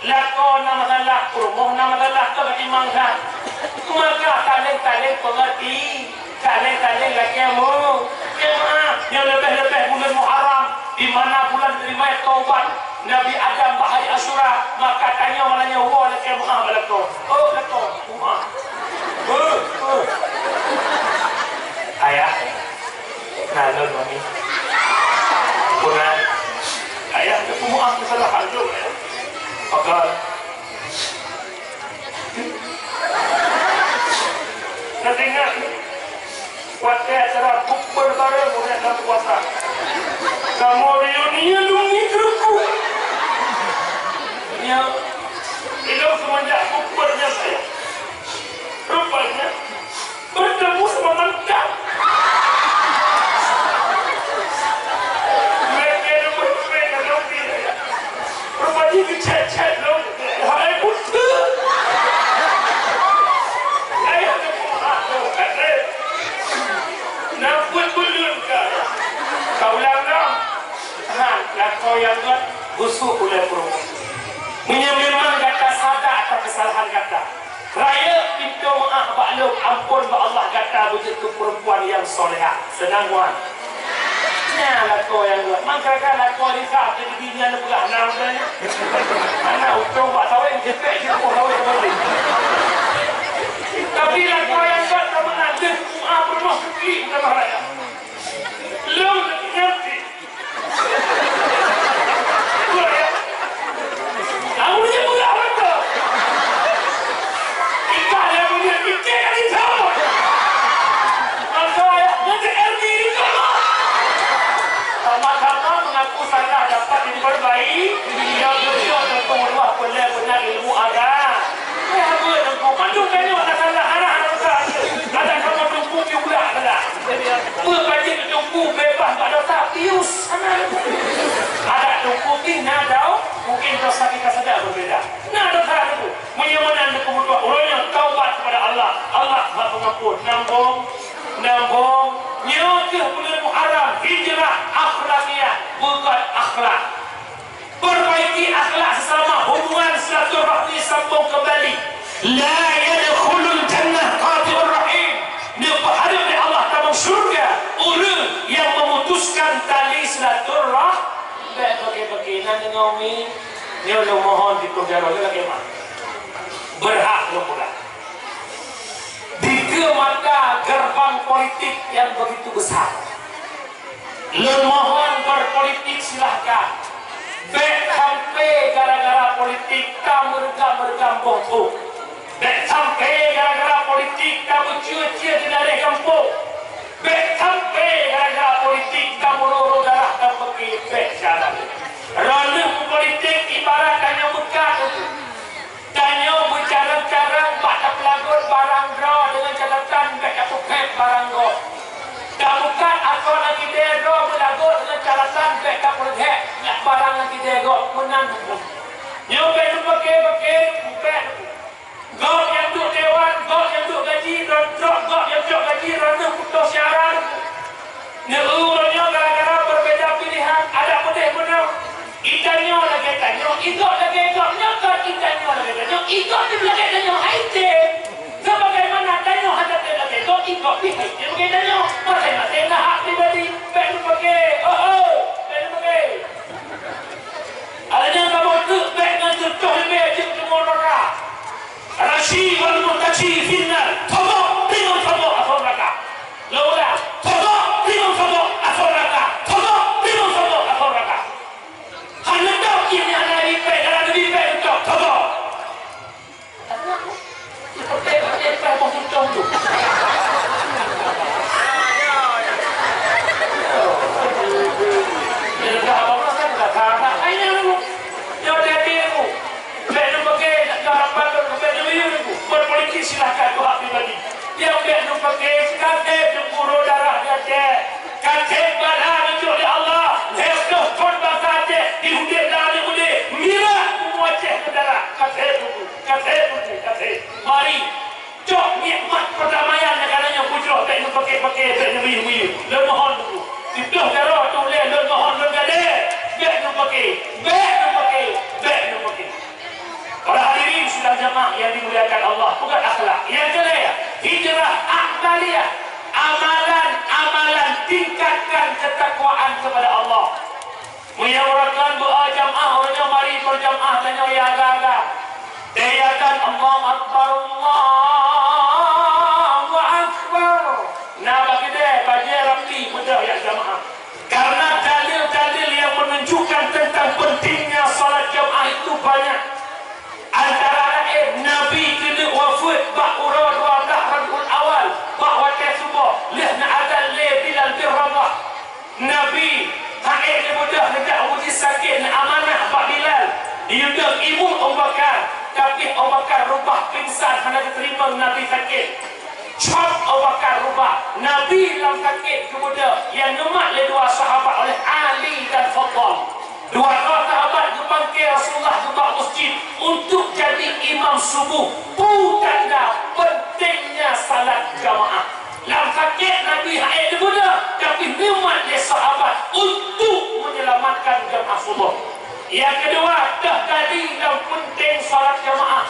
Lakoe na masalah, peurumoh na masalah, keu bak imam that. Maka taleng-taleng peungeurti, taleng-taleng lakèe mu-, lakèe meu'ah. Nyoe leubeh-leubeh buleuen Muharram, di mana bulan teurimai taubat Nabi Adam bak hari Asyura, maka tanyoe malam nyoe woe lakèe meu'ah bak lakoe. Oh, lakoe, meu'ah. Beuh, beuh. Ayah. Nah, lôn mami. Peue na? Ayah, teupeumeu'ah keusalahan lôn, Ayah. Pakon? Nah, teuingat, watèe acara bukber bareng ureueng nyang puasa. Kamoe reunion lôn ngieng keu ruku. Nyan, ilôn seumeunjak bukber nyan, Ayah. Rupanya, bertemu sama mantan. Mereka yang bermain dengan dia. Rupanya geuchat-chat lom. Hai, buta. Hai, aku maaf, aku kata. Nampak belum kah? Kau ulang dah. Ha, lakoe nyang gèt, geusuh ulèe peurumoh. Meunyoe memang gata sadar atas kesalahan gata, rayeuk pintoe meu'ah bak lôn, ampôn bak Allah, gata beujeuet keu peurempuan nyang solehah. Seunang, wan? Nyan lakoe nyang gèt. Mangka ka lakoe Lisa, jadi nyan peugah nam tanya. Hana untông bak sawét, jepek jeuet boh sawét tadi. Tapi lakoe nyang gèt ka meunan, deuh meu'ah peurumoh seuklik bukan mahraya. Lôn ngerti. Aku ni pula betul. Ikan yang punya tiket yang sama. Maka ayah nanti Erni di sana. Sama-sama mengaku salah dapat diperbaiki. Yang kedua tentu Allah benar-benar ilmu agama. Eh, apa yang kau pandang tanya nak salah, anak, anak besar. Ada kamu tunggu di ulah salah. Peue ka jeuet teungku beubaih bak dosa, pius hana leubu. Adak teungku pih na dau, mungkin dosa kita sedang berbeda. Na dosa leubu. Meunyoe meunan leubu meutuah, uroe nyoe taubat kepada Allah. Allah Maha Pengampun. Nambong, nambong. Nyoe keuh buleuen Muharram, hijrah akhlakiah, beugèt akhlak. Perbaiki akhlak sesama, hubungan silaturahmi sambung kembali. La yadkhulul jannah qati'ur rahim. Neupeuhareuem lé Allah tamong syeuruga ureueng nyang memutuskan tali silaturah-, bèk bagi-bagi nan deungoe mi. Nyoe lôn mohon di penjara lagi mah. Berhak lôn peugah. Dikeue mata gerbang politik yang begitu besar. Lôn mohon berpolitik silahkan. Bèk sampai gara-gara politik tameureugam-reugam boh trôk. Bèk sampai gara-gara politik tameucue-cue di daerah gampông. Bèk sampai gara-gara politik tameuroh-roh darah dan peuki bèk jalan. Roh lheueh politik ibarat tanyoe meukat. Tanyoe meucarông-carông bak tapeulagot barang droe deungon catatan bèk tapeuphét barang gob. Tabuka akon nyang kidée droe meulagot deungon catatan bèk tapeureughét barang nyang kidée gob meunan teungku. Nyoe bèk teupeuke-peuke teungku, bèk teungku. Gob nyang duek dewan, gob nyang duek gaji, droe-droe gob nyang cok gaji, droeneuh putôh syara teungku. Neu-eu uroe nyoe gara-gara berbeda pilihan, adak peudeh meunoe. Geutanyoe lagèe tanyoe, i gob lagèe gob, nyoe kon geutanyoe lagèe tanyoe, i gob pih lagèe tanyoe, hai tem. Sebagaimana tanyoe hana tem lagèe gob, i gob pih hai tem lagèe tanyoe. Maséng-maséng na hak pribadi, bèk neupeuke, oho, bèk neupeuke. Adak nyan kamoe keu Contoh leubeh jeuet keu neraka. Al-ghashi wal mughtashshi fin nar. Thobok, teurimong thobok asoe neraka. Lôn ulang, thobok, teurimong thobok asoe neraka. Thobok, teurimong thobok asoe neraka. Hana tôb jih nyan, hana jipék, hana jipék, tôb, thobok. Berpolitik silahkan, itu hak pribadi. Yang bèk neupaké, ka thèb neukurô darah di Aceh. Ka thèb bala neucok lé Allah. Lhèe ploh thon bangsa Aceh di udép lam udép. Mirah bumoe Aceh keu darah. Ka thèb buku, ka thèb buku, ka thèb. Mari, cok nikmat perdamaian nyang ka na nyoe bujroh, bèk neupaké-paké, bèk neubiyeu-biyeu. Lôn mohon buku. Siploh jaroe teuh ulèe lôn mohon lôn gadée. Bèk neupaké, bèk neupaké, bèk neupaké. Para hadirin sidang jamaah yang dimuliakan Allah, peugah akhlak. Nyang keulhèe, hijrah amaliyah. Amalan-amalan tingkatkan ketakwaan kepada Allah. Meunyoe uroe nyan beu jamaah, uroe nyoe mari berjamaah tanyoe ya agam-agam. Teuyakan Allahu Akbar, Allahu Akbar. Na bak keudè bajèe rapi beudôh ya jamaah. Karena dalil-dalil yang menunjukkan tentang pentingnya salat jamaah itu banyak. Antara laén, Nabi keuneuk wafeuet bak uroe dua blah Rabiul Awal, bak watèe suboh, lheueh neuazan lé Bilal bin Rabah. Nabi han ék neubeudôh, neujak uji sakét, neuamanah bak Bilal. Yudôh imeum Abu Bakar, tapi Abu Bakar rubah pingsan, hana geuteurimong Nabi sakét. Cop Abu Bakar rubah. Nabi lam sakét geubeudôh nyang neumat lé dua sahabat oleh Ali dan Fathal. Dua droe sahabat geupangke Rasulullah geubak masjid untuk jadi imam suboh. Peue tanda pentingnya salat jamaah. Lam sakét Nabi han ék neubeudôh, tapi neumat lé sahabat untuk menyelamatkan jamaah suboh. Nyang keudua, teuh tadi nyang penting salat jamaah.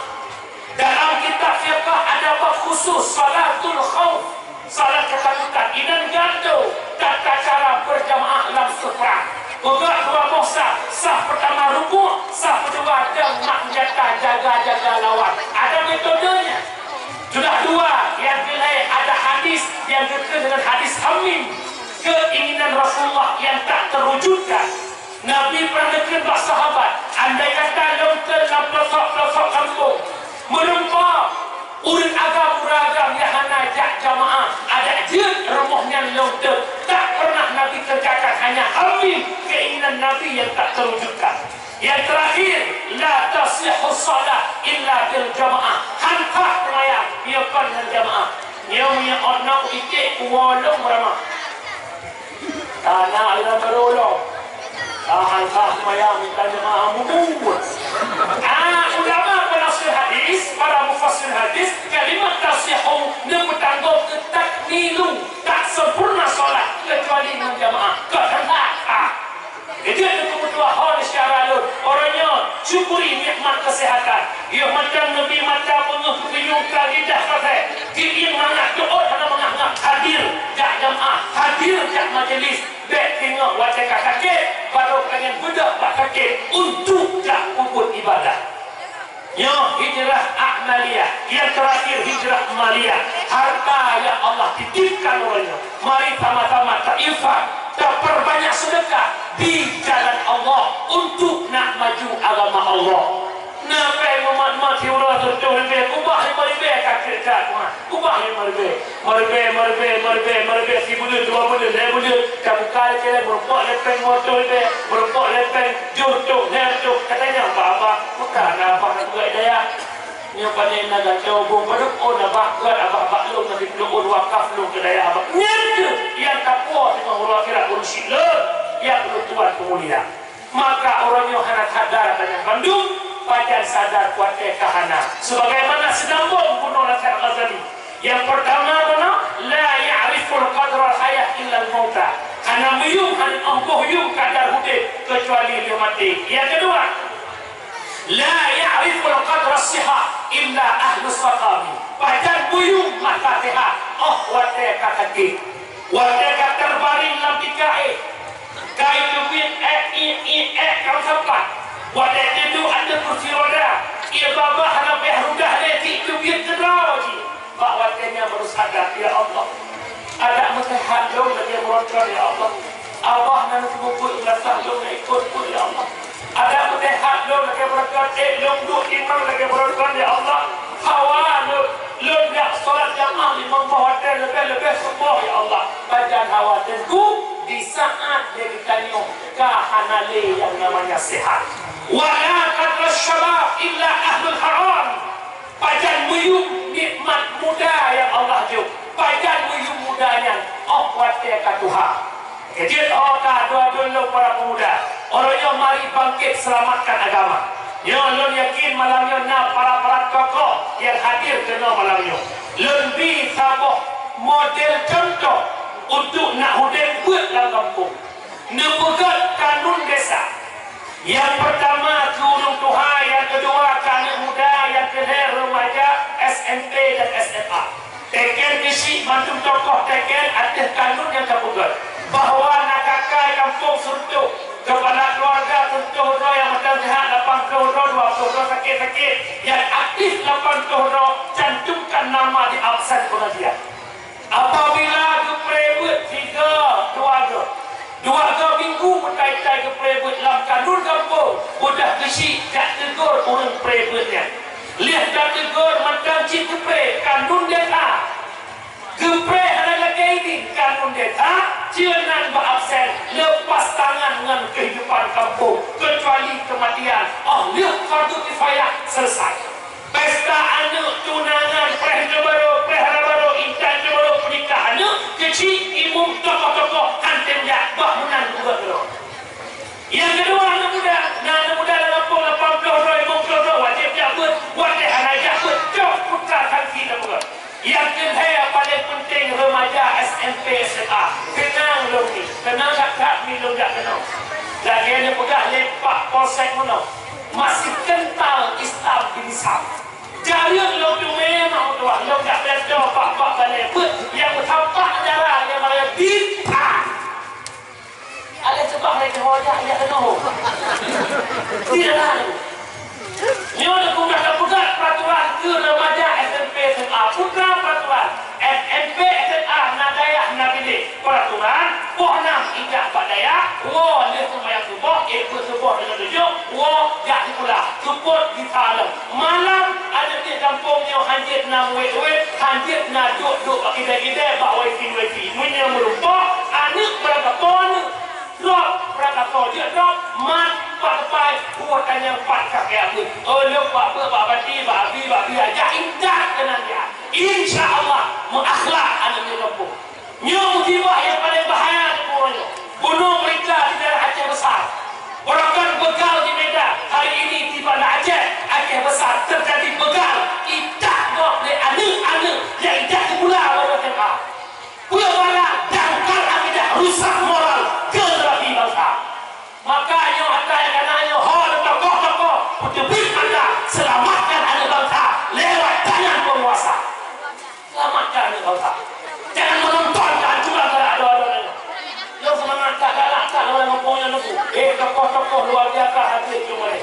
Dalam kitab fiqah ada bab khusus salatul khauf, salat ketakutan. Inan gantoe tata cara berjamaah lam saffa. Peugah dua boh saf, saf pertama rukuk, saf kedua dong mak senjata jaga-jaga lawan. Ada metodenya. Sudah dua, nyang keulhèe ada hadis nyang geukheun dengan hadis Hamim, keinginan Rasulullah yang tak terwujudkan. Nabi pernah neukheun bak sahabat, andai kata lôn kheun lam pelosok-pelosok kampung, meureumpok ureueng agam, ureueng agam nyang hana jak jamaah, adak jeuet rumoh nyan lôn teuh. Tak pernah Nabi kerjakan, hanya Hamim, keinginan Nabi yang tak terwujudkan. Yang terakhir, la tasihhu shalah illa bil jamaah. Han sah seumayang, iya kon ngon jamaah. Nyoe meunyoe ot nyoe iték kuwoe lôn beurama. Tanah lam barô lom. Tahan sah seumayang minta jamaah mubuet. Ah, ulama penafsir hadis, para mufassir hadis, kalimat tasihhu neupeutanggong keu takmilu, tak sempurna salat kecuali ngon jamaah. Keuheundak. Ah. Jadi, ada kebutuhan ho di syara lôn. Orang nyoe syukuri nikmat kesehatan. Yoh macam Nabi mata peungeuh keubinyueng ka lidah pakai. Keubieng mangat doa hana mangat-ngat hadir jak jamaah, hadir jak majlis. Bèk teungoh watèe ka sakét, barô ka nyan beudôh bak sakét untuk jak peubuet ibadah. Nyoe hijrah amaliyah, yang terakhir hijrah maliyah. Harta yang Allah titipkan uroe nyoe. Mari sama-sama tainfak, taperbanyak sedekah di jalan Allah untuk nak maju agama Allah. Na pèng umat-umat siuroe seureutôh ribèe, ubah lima ribèe ka keu that, ubah lima ribèe. Meuribèe, meuribèe, meuribèe, meuribèe, sibuleuen, dua buleuen, lhèe buleuen, tabuka lé, meureumpok lé pèng, meureumpok lé pèng, jeuet reutôh, lhèe reutôh, katanya, "Bah, bah, peue ka na bah na peugah dayah? Nyoe pané na gata ubông padub, oh, na bah gèt abah bak lôn, na siploh ôn wakaf lôn keu dayah abah." Nyan kheueh nyang tapuwoe teungoh uroe akhirat ureueng syiek lôn, nyang ulôn tuan peumulia. Maka uroe nyoe hana sadar tanyoe bandum, pajan sadar watèe ka hana. Sebagaimana seunambong bunoe nasihat Ghazali. Yang pertama bunoe, "La ya'riful qadral hayah illal mauta." Hana meuyum, hana boh yum kadar udép keucuali lheueh maté. Yang kedua, "La ya'riful qadras sihah illa ahlus saqami." Pajan meuyum masa sehat, oh watèe ka sakét. Watèe ka teubaring lam tika éh, ka iteubiet ék, iék, iék, ék ka meusapat. Watèe teuduek ateueh kursi roda, ie babah hana payah rudah lé, cit teubiet keudroe jih. Bak watèe nyan baru sadar, "Ya Allah, adak meuseuhat lôn lagèe beureukat, ya Allah. Abah na neupeubuet meunasah lôn ngon ikot-ikot, ya Allah. Adak meuseuhat lôn lagèe beureukat, ék lôn duek timang lagèe beureukat, ya Allah. Hawa lôn, lôn jak salat jamaah limong boh watèe leubeh-leubeh suboh, ya Allah." Pajan hawa Teungku, di saat lé geutanyoe ka hana lé nyang namanya sehat. "Wa la tadra syabab illa ahlul haram." Pajan meuyum nikmat muda nyang Allah jok? Pajan meuyum muda nyan? Óh watèe ka tuha. Keujeuet ho ka dua-dua lôn para pemuda. Uroe nyoe mari bangkit seulamatkan agama. Nyoe lôn yakin malam nyoe na para-para tokoh nyang hadir keunoe malam nyoe. Lôn bi saboh model contoh untuk nak udép beuet lam gampông. Neupeugöt kanun desa. Nyang peurtama keu ureueng tuha, nyang keudua keu aneuk muda, nyang keulhèe remaja S M P dan S M A. Teken keuchik mandum tokoh teken ateueh kanun nyang tapeugöt, bahwa na kakai gampông seureutoh, keupala keuluwarga seureutoh droe nyang mantong seuhat, lapan ploh droe, dua ploh droe sakét-sakét, nyang aktif lapan ploh droe, cantumkan nama di absen pengajian. Apabila geupreh beuet sigoe dua goe, dua goe minggu meutai-tai geupreh beuet lam kanun gampông, beudôh keuchik jak teugor ureueng preh beuet nyan. Lheueh tateugor mantong cit geupreh kanun desa. Geupreh hana lakèe idin kanun desa, ceunan bak absen, leupas tangan ngon keuhidupan gampông, keucuali keumatian, óh lheueh fardu kifayah seuleusoe. Pesta aneuk, tunangan, preh teubarô, preh hana barô, intan teubarô, peunikah aneuk, keuchik, imum, tokoh-tokoh, han tem jak, bah meunan ubat droe. Nyang keudua, aneuk muda. Na aneuk muda lam gampông lapan ploh droe, limong ploh droe, wajéb jak beuet, watèe hana jak beuet, cok putra tangki lam beuet. Nyang keulhèe, paleng peunteng, remaja S M P, S M A. Keunong lôn nyoe, keunong that-that nyoe lôn jak keunoe. Lagèe neupeugah lé Pak Polsek meunoe. Masih kental Islam di lisan. Jareueng lôn teumé mak meutuah, lôn jak beuet bak-bak balèe beuet nyang meusapat dara nyang meunan bid'ah. Alèh seubab lé keunoe jak, jak keunoe. Di dara nyoe. Nyoe lôn peugah, peugah peraturan keu remaja S M P, S M A. Peugah peraturan. S M P, S M A na dayah na bilék. Peraturan, poh nam ijak bak dayah, woe lheueh seumayang suboh, ék beuet suboh deungon tujoh, woe jak sikula, seupôt gisa lom. Malam, aneuk miet gampông nyoe hanjeuet na meuwét-wét, hanjeuet na duek-duek bak kidai-kidai, bak wifi-wifi. Meunyoe meurumpok, aneuk beurangkasoe aneuk, drop beurangkasoe jeuet drop, mat bak teumpat, buet tanyong pat ka keu aneuk. Oh, lôn bak beuet, bak bati, bak abi, bak biya, jak intat keunan nyan. Insya Allah, meuakhlak aneuk miet gampông. Nyoe musibah nyang paleng bahaya di bunoe nyoe. Bunoe meurita di daerah Aceh Besar. Barokon begal di Medan, hari ini tiba di Aceh, Aceh Besar terjadi begal. Itak gob lé aneuk-aneuk nyang ijak sikula baru S M A. Peue barang dangkal akidah, rusak moral, generasi bangsa. Maka nyoe ata nyang ka na nyoe, ho tokoh-tokoh, peuteubiet mata, selamatkan aneuk bangsa lewat tangan penguasa. Selamatkan aneuk bangsa. Jangan menonton kehancuran dara adoe-adoe nyoe. Lôn seumangat that, galak that lôn lam gampông nyoe Teungku. Eh, tokoh-tokoh luar biasa hadir keunoe.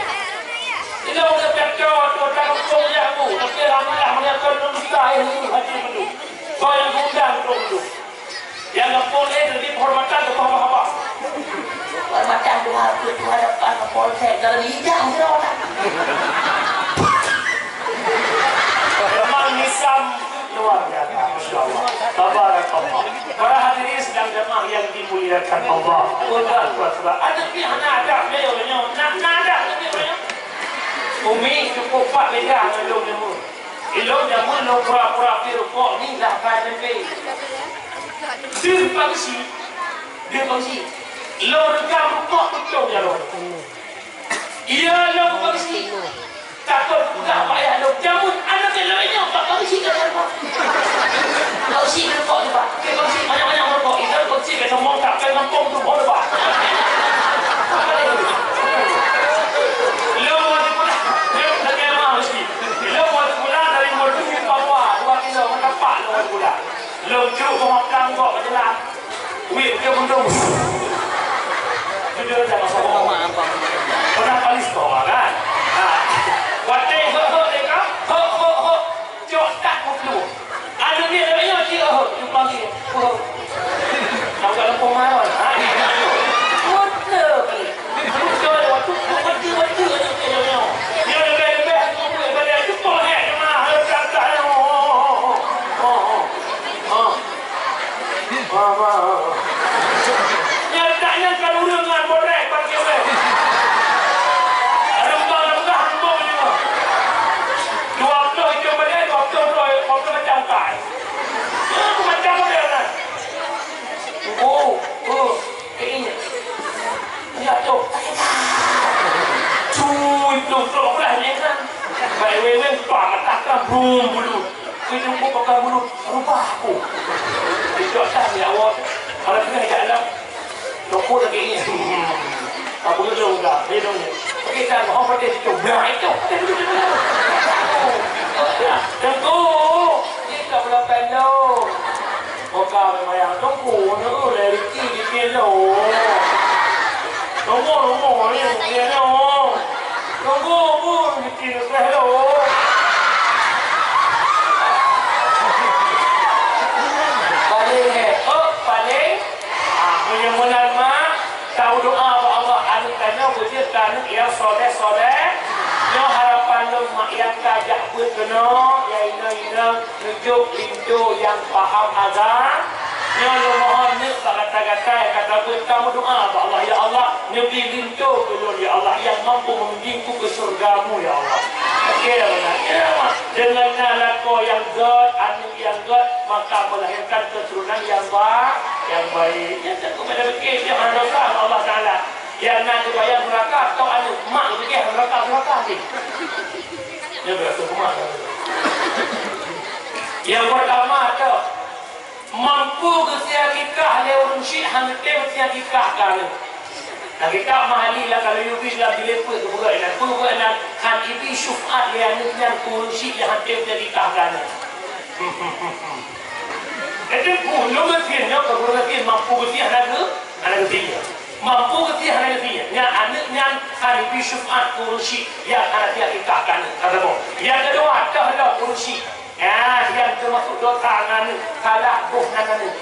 Ilôn udah pecah tu, ata gampông nyoe Teungku. Tapi alhamdulillah, meunyoe kon lôn dusta, eh, hadir mandum. Soe nyang geundang tu mandum. Nyang gampông lé, jadi penghormatan keu abah-abah. Penghormatan dua, dua depan ke polsek, dalam hijau, hijau. Memang nisam luar biasa, Masya Allah. Tabarakallah. Para hadirin sidang jamaah yang dimuliakan Allah. Udah, udah, udah. Ada pihak nak ada, beliau, beliau. Nak, nak ada, beliau, beliau. Umi cukup pak beda dengan ilmu. Ilong jameun lôn pura-pura pi rukok ni dah ka tempe. Deuh pageusi, deuh pageusi. Lôn reugam rukok tutong jaroe. Iya lôn pageusi. Takot peugah bak ayah lôn, jameun aneuk lôn nyoe bak pageusi ka rukok. Pageusi rukok ni, Pak. Oke, pageusi banyak-banyak rukok. Ida pageusi ka sombong tak kai gampông tu, oh, Pak. Lôn mau sekolah, lôn lagi mah mesti. Lôn mau sekolah dari Mordu ke Papua, dua kilo, matapak lôn mau sekolah. Lôn cuk ke Maplang kok ke jalan. Wih, ke Bendung. Jujur aja, Mas Bobo. Pernah paling sekolah, kan? Mama. Nyan tak nyan kan ureueng ngon bodrek bak keuweh. Reumbang-reumbang reumbang nyoe. Dua ploh icong badai, dua ploh droe, dua ploh macam kai. Nyan macam model nyan. Oh, oh, kayaknya. Ya, tu. Cui, tu, tu, udah ni kan. Baik, weng, weng, pak, mata kan, brum, bulu. Kuyueng bu pakai mulut rubah aku. Tidak dah ya Allah. Kalau kena jak dalam toko lagi ni. Apa tu dah? Dia dong. Okey, dah, oh, pakai situ. Nah, itu. Tengku, kita belakang jauh. Oka memang yang tengku, ni, oh, rezeki di kilo. Tunggu, tunggu, ni, ni, ni, oh. Tunggu, bu, bikin lepas lo. Paling hebat, paling. Ah, meunyoe meunan mak, tau doa bak Allah, aneuk tanyoe beujeuet keu aneuk nyang soleh-soleh. Nyoe harapan lôn mak nyang ka jak beuet keunoe, ya inong-inong. Neujok linto nyang paham agama. Nyoe lôn mohon neuk bak gata-gata nyang ka tabeuet, tameudoa bak Allah, "Ya Allah, neubi linto keu lôn, ya Allah, nyang mampu membimbingku keu syurga-Mu, ya Allah." Oke, ya Allah. Ya Allah. Deungon na lakoe nyang gét, aneuk nyang gét, maka melahirkan keturunan nyang ba-, nyang baik. Nyan teuk keupada pikir, dia hana dosa bak Allah Taala. Nyang na geubayang neuraka, atau aneuk mak geupeugah neuraka, neuraka jih. Nyoe berasa kumat. Nyang peurtama tu, mampu geusiakikah lé ureueng syiek hana tém siakikah keu aneuk. Nah, kitab Mahalli lam Al-Luyuti lam jilid peuet geupeugah inan, peue geupeugah inan, han ibi syuf'at lé aneuk nyan keu ureueng syiek nyang hana tém siakikah keu aneuk. Itu pun lôn geusiak nyoe keu ureueng syiek mampu geusiak hana geu-, hana geusiak. Mampu geusiak hana geusiak. Nyan aneuk nyan hana ibi syuf'at keu ureueng syiek nyang hana siakikah keu aneuk. Kata boh. Nyang keudua, toh lom ureueng syiek. Ah, nyang teumasuk dosa ngon aneuk, salah boh nan aneuk.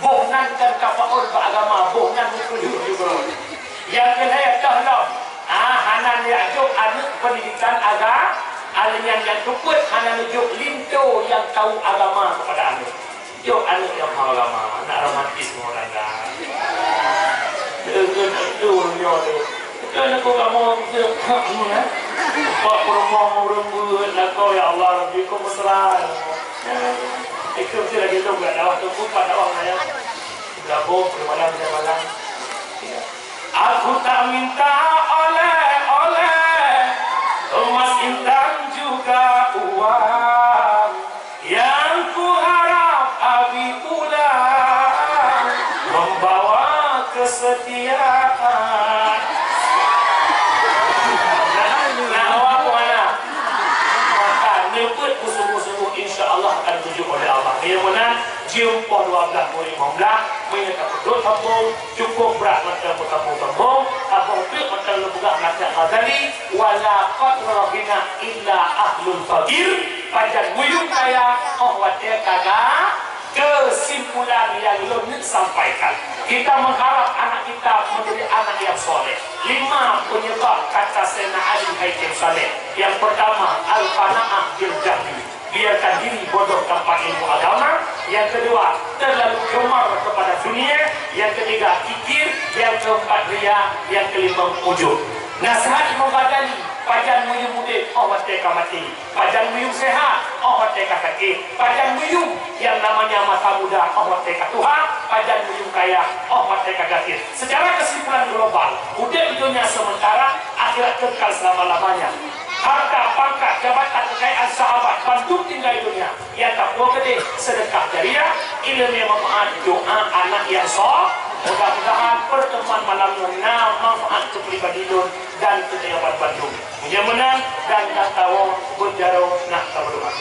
Boh nan kan tapaul bak agama, boh nan meupeuleueh juga. Nyang keulhèe toh lom, ah, hana neujok aneuk peundidikan aga-, aneuk nyan nyang keupeuet hana neujok linto nyang tau agama keupada aneuk. Jok aneuk nyang paham agama, nak romantis ngon orang dah. Deukeue-deukeue ureueng nyoe tu. Beutôi nak kamoe beutôi. Pak peurumoh ureueng beuet lakoe, ya Allah, Rabbi, kok mesra. Itu mesti lagi tu buat dakwah tu, bukan dakwah nanya. Gabung pada malam, pada malam. Aku tak minta oleh-oleh, emas intan juga uang. Yang kuharap Abi pulang membawa kesetiaan. Nah, awak mana? Maka neubeuet beusungguh-sungguh, insya Allah akan tuju oleh Allah. Nyang meunan, jeuem poh dua belas, poh lima belas, meunyoe tapeuduek sambong, cukup brat mantong meutamong-tamong, saboh teuk mantong lôn peugah nasihat Ghazali, "Wala faqra ghina illa ahlul faqir." Pajan meuyuem kaya, óh watèe ka ga-, keusimpulan nyang lôn neuk sampaikan. Kita mengharap anak kita menjadi anak yang soleh. Lima penyebab, kata Sayyidina Ali Hakim Saleh. Yang pertama, al-qanaah bil jahli. Biarkan diri bodoh tanpa ilmu agama. Yang kedua, terlalu gemar kepada dunia. Yang ketiga, kikir. Yang keempat, riya. Yang kelima, ujub. Nasihat Imam Ghazali, pajan meuyuem udép, óh watèe ka maté. Pajan meuyuem sehat, óh watèe ka sakét. Pajan meuyuem yang namanya masa muda, óh watèe ka tuha. Pajan meuyuem kaya, óh watèe ka gasien. Secara kesimpulan global, udép di dunia sementara, akhirat kekal selama-lamanya. Harta, pangkat, jabatan, kekayaan, sahabat, bandum tinggai dunia. Nyang tapuwoe keudeh, sedekah jariah, ileumèe manfaat, doa anak nyang so-, mudah-mudahan pertemuan malam nyoe na manfaat keu pribadi lôn dan keu tanyoe bandum. Meunyoe meunan dan ka tawoe beujaroe, na tabeudoa.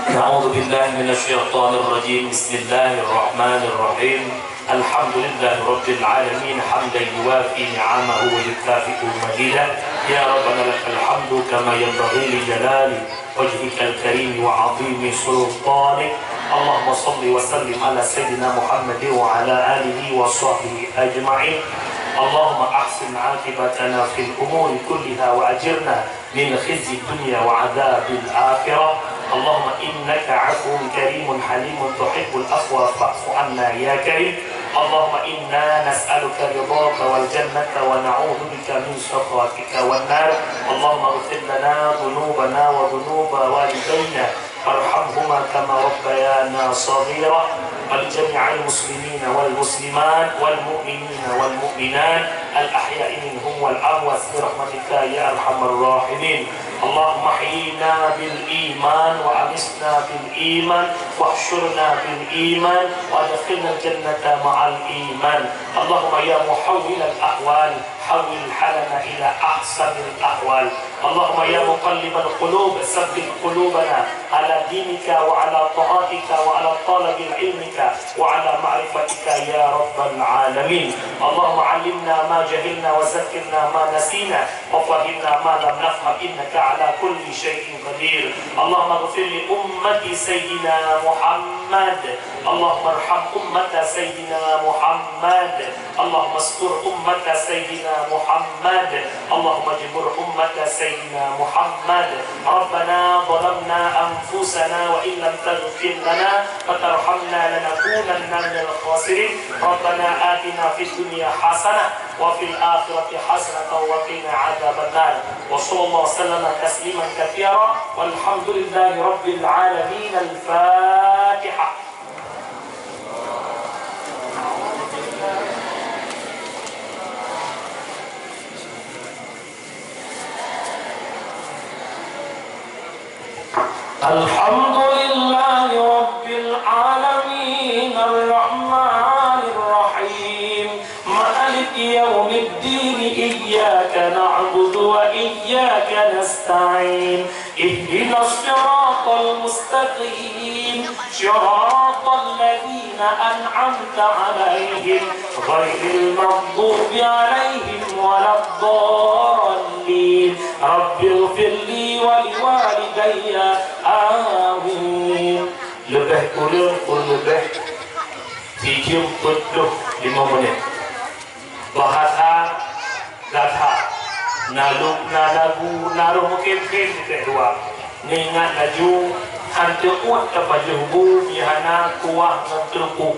أعوذ بالله من الشيطان الرجيم. بسم الله الرحمن الرحيم. الحمد لله رب العالمين، حمدا يوافي نعمه ويكافئ مزيده. يا ربنا لك الحمد كما ينبغي لجلال وجهك الكريم وعظيم سلطانك. اللهم صل وسلم على سيدنا محمد وعلى آله وصحبه أجمعين. اللهم أحسن عاقبتنا في الأمور كلها وأجرنا من خزي الدنيا وعذاب الآخرة. اللهم إنك عفو كريم حليم تحب العفو فاعف عنا يا كريم. اللهم إنا نسألك رضاك والجنة ونعوذ بك من سخطك والنار. اللهم اغفر لنا ذنوبنا وذنوب والدينا وارحمهما كما ربيانا صغيرا ولجميع المسلمين والمسلمات والمؤمنين والمؤمنات الأحياء منهم والأموات برحمتك يا أرحم الراحمين. اللهم احينا بالإيمان وأمتنا بالإيمان واحشرنا بالإيمان وأدخلنا الجنة مع الإيمان. اللهم يا محول الأحوال حول حالنا إلى أحسن الأحوال. اللهم يا مقلب القلوب ثبت قلوبنا على دينك وعلى طاعتك وعلى طلب علمك وعلى معرفتك يا رب العالمين. اللهم علمنا ما جهلنا وذكرنا ما نسينا وفهمنا ما لم نفهم إنك على كل شيء قدير. اللهم اغفر لأمة سيدنا محمد. اللهم ارحم أمة سيدنا محمد. اللهم استر أمة سيدنا محمد. اللهم اجبر أمة سيدنا محمد. ربنا ظلمنا أنفسنا وإن لم تغفر لنا وترحمنا لنكونن من الخاسرين. ربنا آتنا في الدنيا حسنة وفي الآخرة حسنة وقنا عذاب النار. وصلى الله وسلم تسليما كثيرا والحمد لله رب العالمين. الفاتحة. الحمد لله رب العالمين الرحمن الرحيم مالك يوم الدين إياك نعبد وإياك نستعين اهدنا الصراط المستقيم صراط الذين أنعمت عليهم غير المغضوب عليهم ولا الضالين رب اغفر لي ولوالدي آمين. Leubeh kureueng peuleubeh sijeuem peuet ploh limong minét. Bahasa gata, na luk, na lagu, na roh meukhém-khém teuntèe dua. Neuingat laju, han teuôt tapajoh bu, meuhana kuah ngon teureumpuk.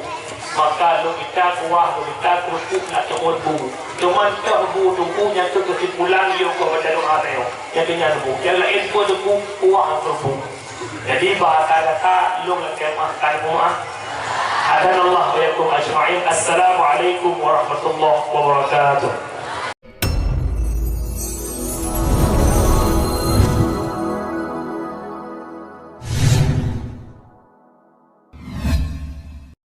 Maka lôn mita kuah, lôn mita teureumpuk na teuôt bu. Teuma toh bu teureumpuk nyan keuh keusimpulan yôh keuh baca doa tanyoe. Nyan keuh nyan bu. Nyang laén peue teupuk, kuah ngon teureumpuk. Jadi, bahasa gata, lôn lakèe meu'ah, ka lôn meu'ah. Hadanallahu wa iyyakum ajma'in. Assalamualaikum warahmatullahi wabarakatuh.